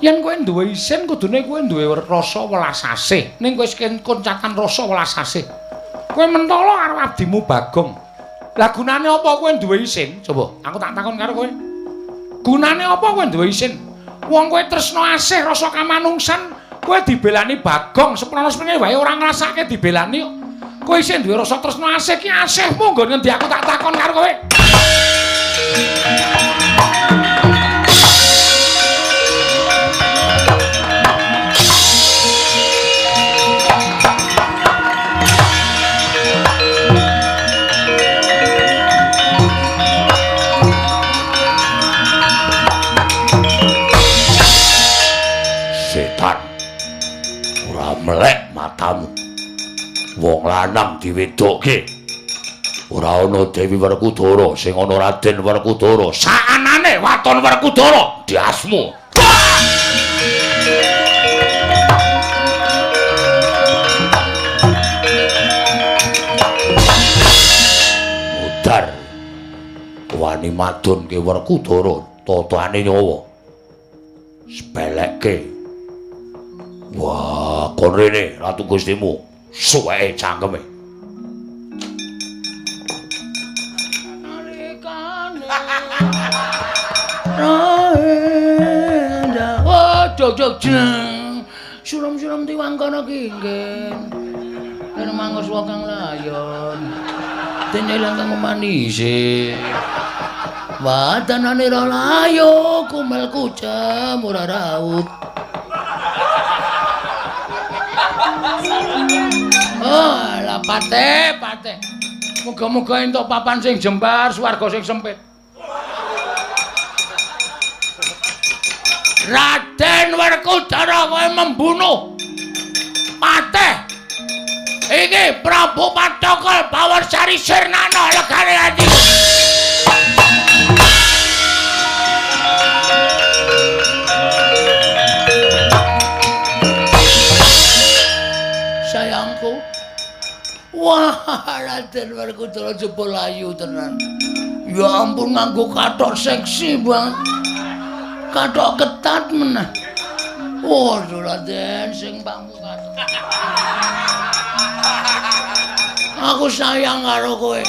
Yen kowe duwe isin kudune kowe duwe rasa welas asih. Ning kowe wis koncatan rasa welas asih. Kowe mentala karo abdimu Bagong. Lah gunane apa kowe duwe isin? Coba aku tak takon karo kowe. Gunane apa kowe duwe isin? Wong kowe tresna asih rasa kamanungsan, kowe dibelani Bagong seprono-seprene wae ora ngrasake dibelani kok. Kowe isih duwe rasa tresna asih ki asihmu nggon ngendi aku tak takon karo kowe. Wong lanang diwedokke. Ora ana Dewi Werkudara, sing ana Raden Werkudara. Saanane waton Werkudara diasmu. Mudar. Wani madunke Werkudara totane nyawa. Sepelekke. Wah, kon rene Ratu Gustimu, suweke cangkeme. Oh, jog-jog jeng. Suram-suram tiwangkana kinggin. Yen mangus kang layon. Dene lan kang manise. Wadanane ra layo, kumel kucem ora raut. Oh, lah pate, pate. Muga-muga entuk papan sing jembar, swarga sing sempit. Raden Werkudara kowe membunuh Patih. Iki Prabu Pathokol Bawarsari sirnana legane ati. Sayangku. Wah, Raden Werkudara jebul ayu tenan. Ya ampun nganggo kathok seksi banget. Kathok ketat meneh. Waduh Raden sing pangku kathok. Aku sayang karo kowe.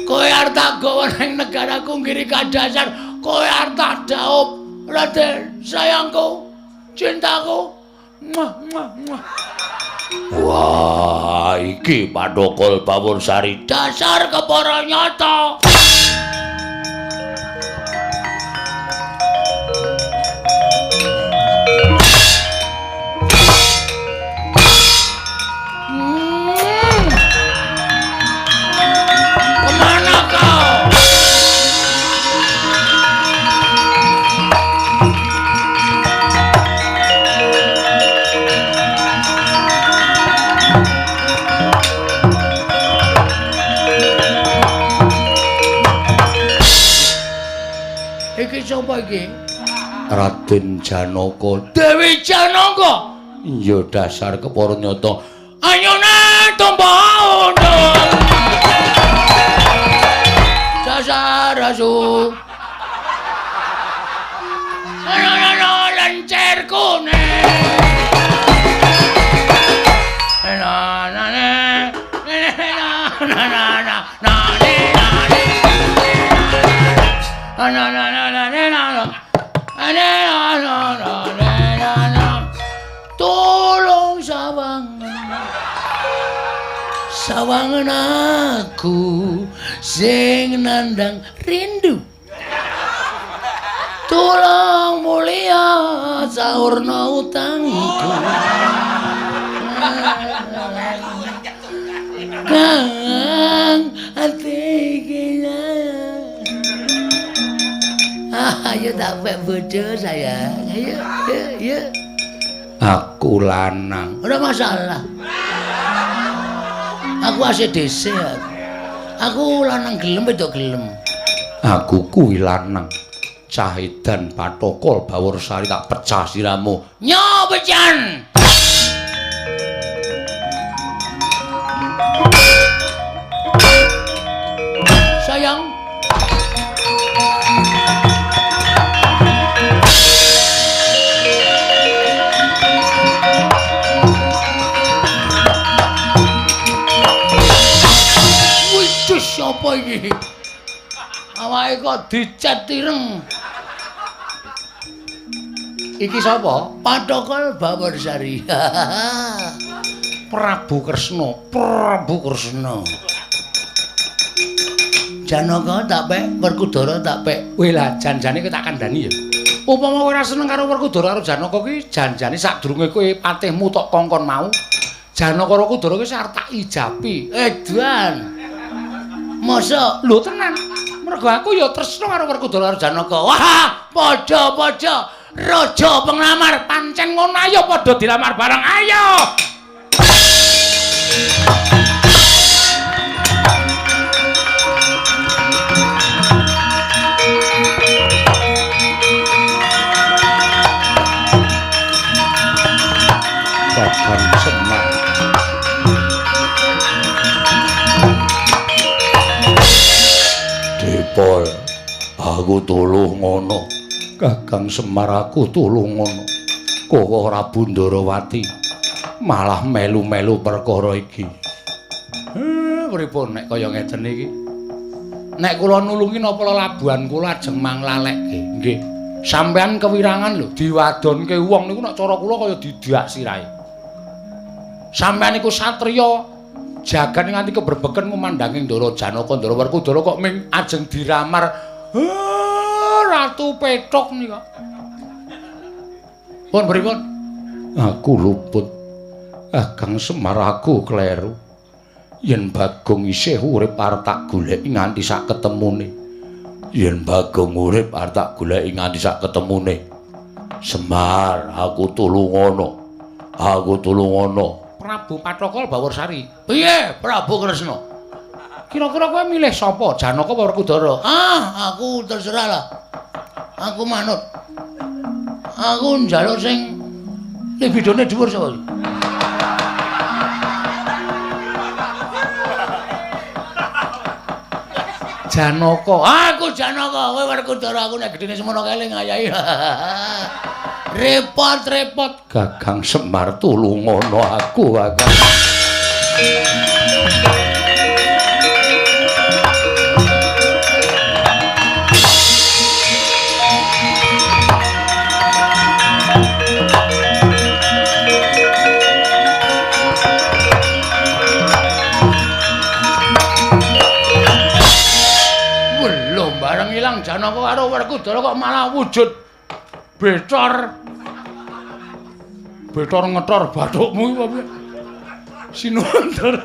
Kowe arep tak gawa ning negaraku nggiri kadasar, kowe arep tak daup. Raden, sayangku, cintaku. Muah muah muah. Wah, iki Pathokol Bawarsari dasar kepara nyata. Kemana kau? Iki sapa iki? Raden Janaka. Dewi Janaka. Iya dasar kepara nyata. Anyone tumpah undang. Dasar asu. Ana lencer kuning. Na na na na na na na na na na na na na na na na. Tolong sawangan, sawangan aku sing nandang rindu. Tolong mulia saurna utangku. Kang ati iki. Ayo tak pek bojo sayang. Ayo, ayo, ayo. Aku lanang. Ora masalah. Aku ACDC aku. Aku lanang gelem wedok gelem. Aku kuwi lanang. Cah edan Pathokol Bawarsari tak pecah siramu. Nyo pecan. Sayang. Siapa iki? Awake kok dicet ireng. Iki sapa? Pathokol Bawarsari. Prabu Kresna, Prabu Kresna. Janaka tak pek, Werkudara tak pek. Weh lah janjane kowe tak kandhani ya. Upama kowe ora seneng karo Werkudara karo Janaka kuwi janjane sadurunge kowe patihmu tok kongkon mau, Janaka karo Werkudara kuwi arep tak ijapi. Edan. Masa lho tenan. Mergo aku ya tresna karo Werkudara karo Janaka. Wah, padha-padha raja penglamar pancen ngono ayo padha dilamar bareng. Ayo. Pol. Aku tulung ngono. Kakang Semar aku tulung ngono. Koko Prabu Ndarawati malah melu-melu perkara iki. Pripun nek kaya ngeten iki? Nek kula nulungi napa lelabuhan kula ajeng manglalekke? Nggih. Sampeyan kewirangan lho diwadonke wong niku nek cara kula kaya didak sirahe. Sampeyan niku satriya jagan nganti kebrebeken ngumandhangi Ndara Janaka Ndara Werkudara kok ming ajeng diramar Ratu Petruk nika. Pun pripun? Aku luput. Kakang Semar aku kleru. Yen Bagong isih urip arep tak goleki nganti sak ketemune. Yen Bagong urip arep tak goleki nganti sak ketemune. Semar, aku tulungono. Aku tulungono. Prabu Pathaka Bawarsari. Piye Prabu Kresna? Kira-kira kowe milih sapa? Janaka apa Werkudara? Ah, aku terserah lah. Aku manut. Aku njaluk sing libidone dhuwur sapa iki? Janaka. Aku Janaka, kowe Werkudara, aku nek gedene semono kae ngayahi. Repot-repot. Gagang Semar tulungono aku, Kakang. Belum bareng ilang Janaka karo Werkudara kok malah wujud becor. Becor ngetor bathukmu iki apa piye? Sinuwun Ndara.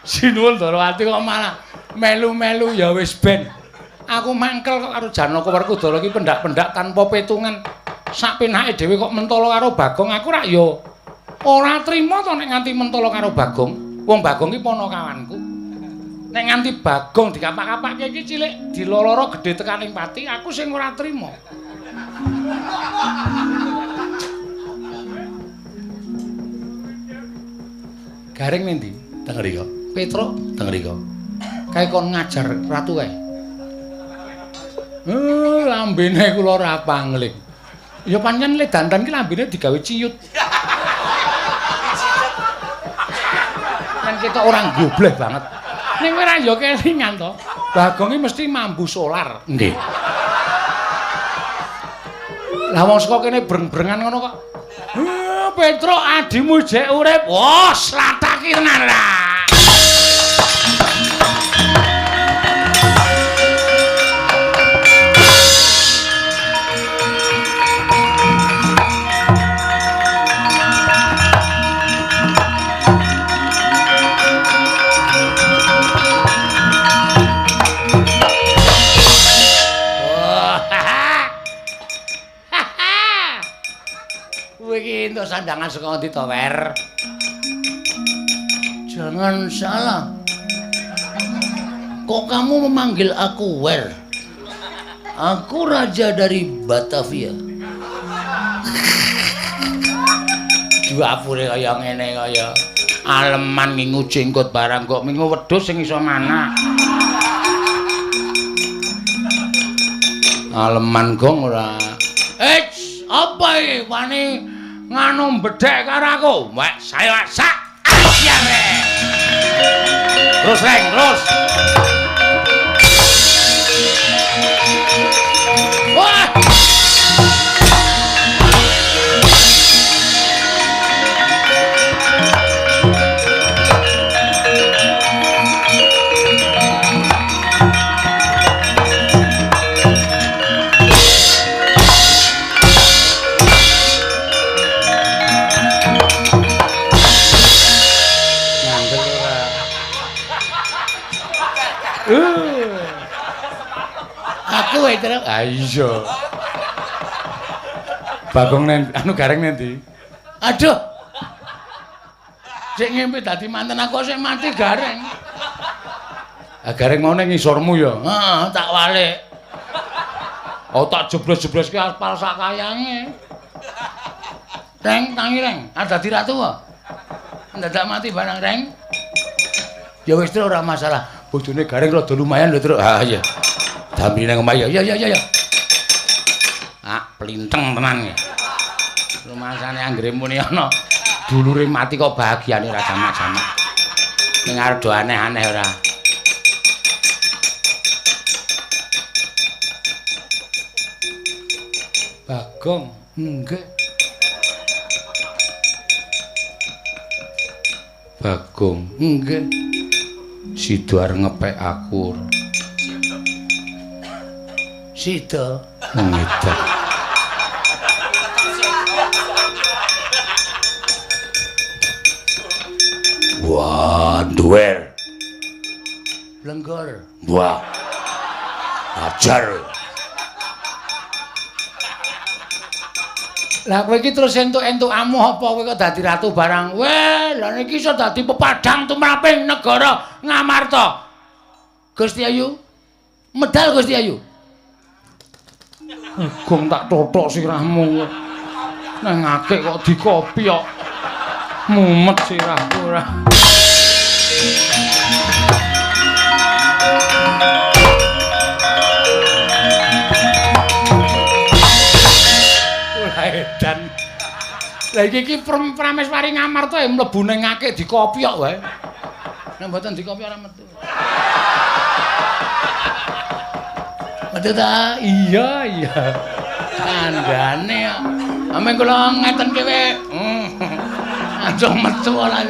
Sinuwun Ndarawati kok malah melu-melu ya wis ben. Aku mangkel kok karo Janaka Werkudara iki pendak-pendak tanpa petungan. Sak penake dhewe kok mentolo karo Bagong, aku rak ya ora trima to nek nganti mentolo karo Bagong. Wong Bagong iki ponokawanku. Nek nganti Bagong dikapak-kapake iki cilik diloloro gedhe tekaning pati, aku sing ora trima. Gareng nendi? Teng mriko. Petruk teng mriko. Kae kon ngajar ratu kae. Lambene kula ora pangling. Ya pancen le dandan ki lambene digawe ciyut. Kan ketok orang gobleh banget. Ning kowe ra ya kelingan to. Bagong iki mesti mambu solar. Nggih. Lah wong saka kene breng-brengan ngono kok. Petruk adimu jek urip. Wah, slataki tenan ra. Iki entuk sandangan saka ngendi to, Wer? Jangan salah. Kok kamu memanggil aku Wer? Aku raja dari Batavia. Duapure kaya ngene kaya aleman ngingu jenggot barang kok mingu wedhus sing iso manak. Aleman gong ora. Apa iki wani nganu bedhek karo aku? Wek saya sak asyare. Terus reng, terus. Wah. Aku wae terus. Ah iya. Bagong nen anu Gareng nendi? Aduh. Sik ngimpi dadi manten aku sik mati Gareng. Ah Gareng mau ning ngisormu ya? Heeh, tak walik. Oh tak jeblos-jebloske aspal sak kayange. Reng tangi reng, ah dadi ratu kok. Ndadak mati barang reng. Ya wis ora masalah. Bojone Gareng rada lumayan lho, Truk. Ha iya. Damri nang omah ya. Ya ya ya. Ah, plinteng tenan ya. Rumasane anggere muni ana dulure mati kok bahagiane ora jamak-jamak. Ning arep do aneh-aneh ora. Bagong, nggih. Bagong, nggih. Sida arep ngepek aku. Sida ngedak. Wah, duwer. Lenggor. Wah. Ajar. Lah kowe iki terus entuk-entuk amuh apa kowe kok dadi ratu barang? Weh, lha niki iso dadi pepadang tumraping negara Ngamarta. Gusti Ayu. Medal Gusti Ayu. Gong tak tothok sirahmu. Nang akeh kok dikopi kok. Mumet sirahku ora. Edan. Lah iki iki Prameswari Ngamarta ya mlebu ning akeh dikopi kok wae. Nek mboten dikopi ora metu. Metu ta? Iya, iya. Kandhane kok. Ame kula ngeten kowe. Langsung metu ora.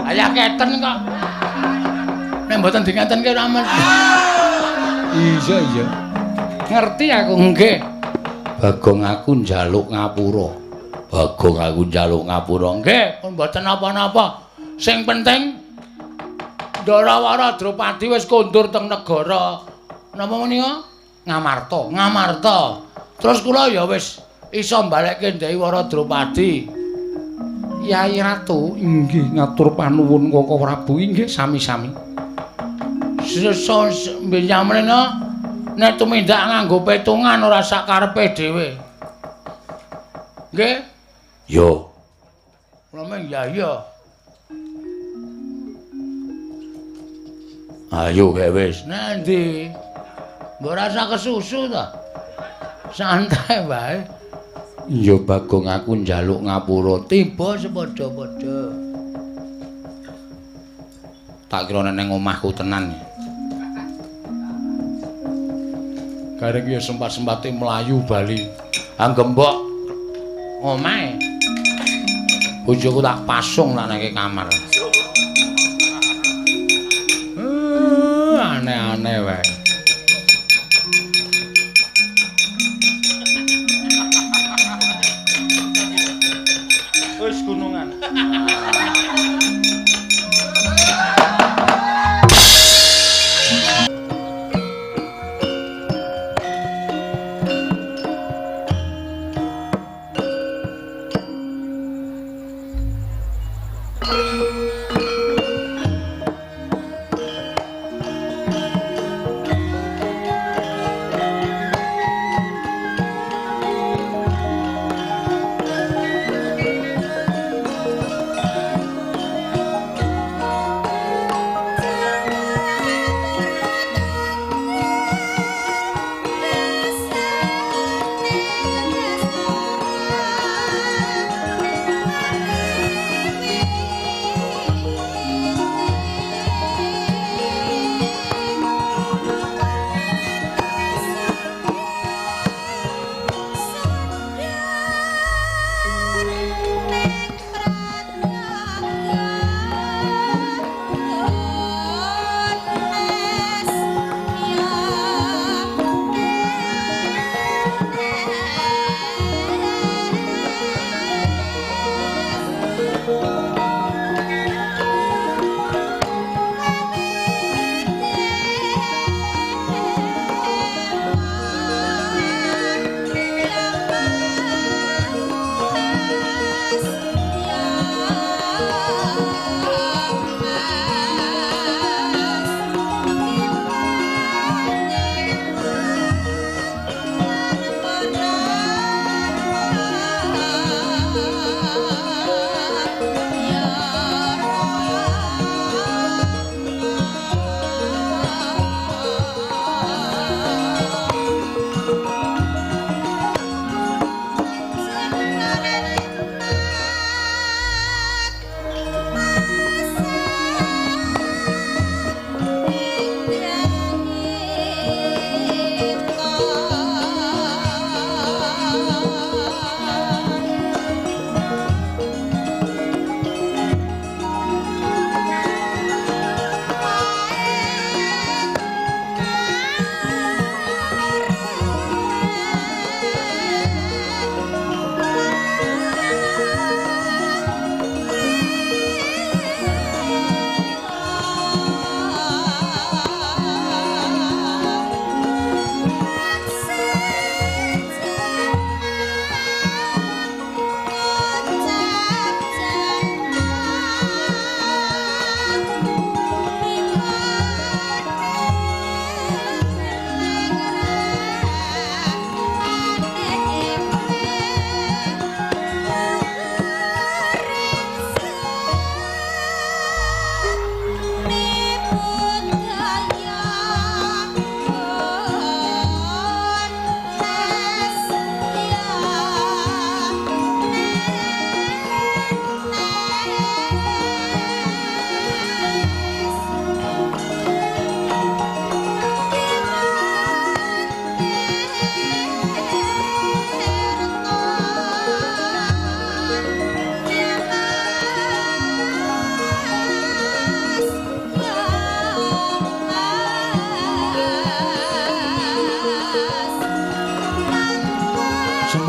Ayah keten kok. Nek mboten dingetenke ora metu. Iya, iya. Ngerti aku nggih. Bagong aku njaluk ngapura. Bagong aku njaluk ngapura. Nggih, pun mboten napa-napa. Sing penting Ndarawara Drupadi wis kondur teng negara napa menika? Ngamarta, Ngamarta. Terus kula ya wis iso mbalekke Ndaiwara Drupadi. Yai Ratu, inggih ngatur panuwun Koko Prabu, inggih sami-sami. Sesa mrene nek tumindak nganggo petungan ora sak karepe dhewe. Nggih? Yo. Kula meng ya iya. Ayo gek wis. Nang ndi? Mbok rasa kesusu ta? Santai wae. Ya Bagong aku njaluk ngapura. Tiba sepadha-padha. Tak kira nang omahku tenan. Gareng ya sempat-sempate mlayu bali. Anggembok omahe. Bojoku tak pasung tak nang kamar. Aneh-aneh wae. Wis gunungan.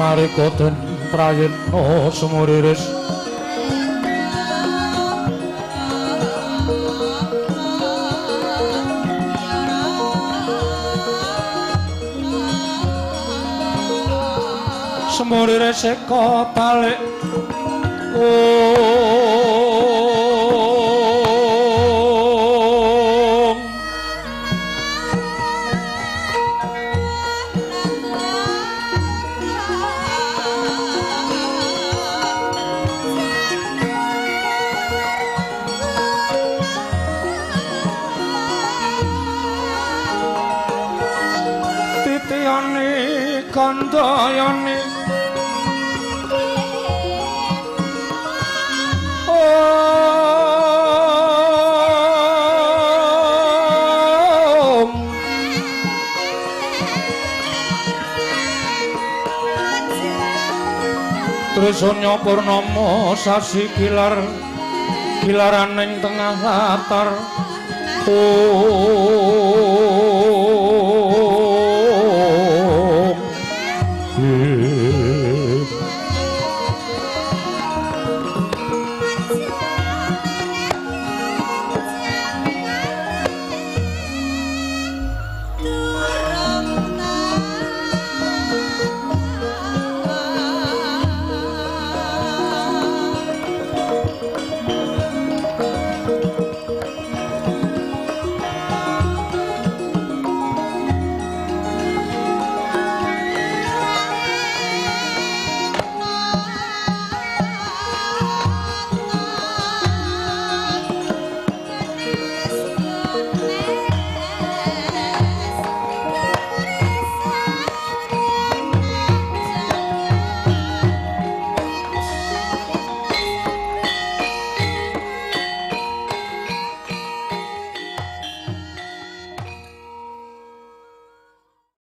Sumarika den prayitna sumuriris. Sumuriris eka balik. Om. Titiyane kandayane Om. Trisanya purnama sasi kilar kilaraning tengah latar. Om.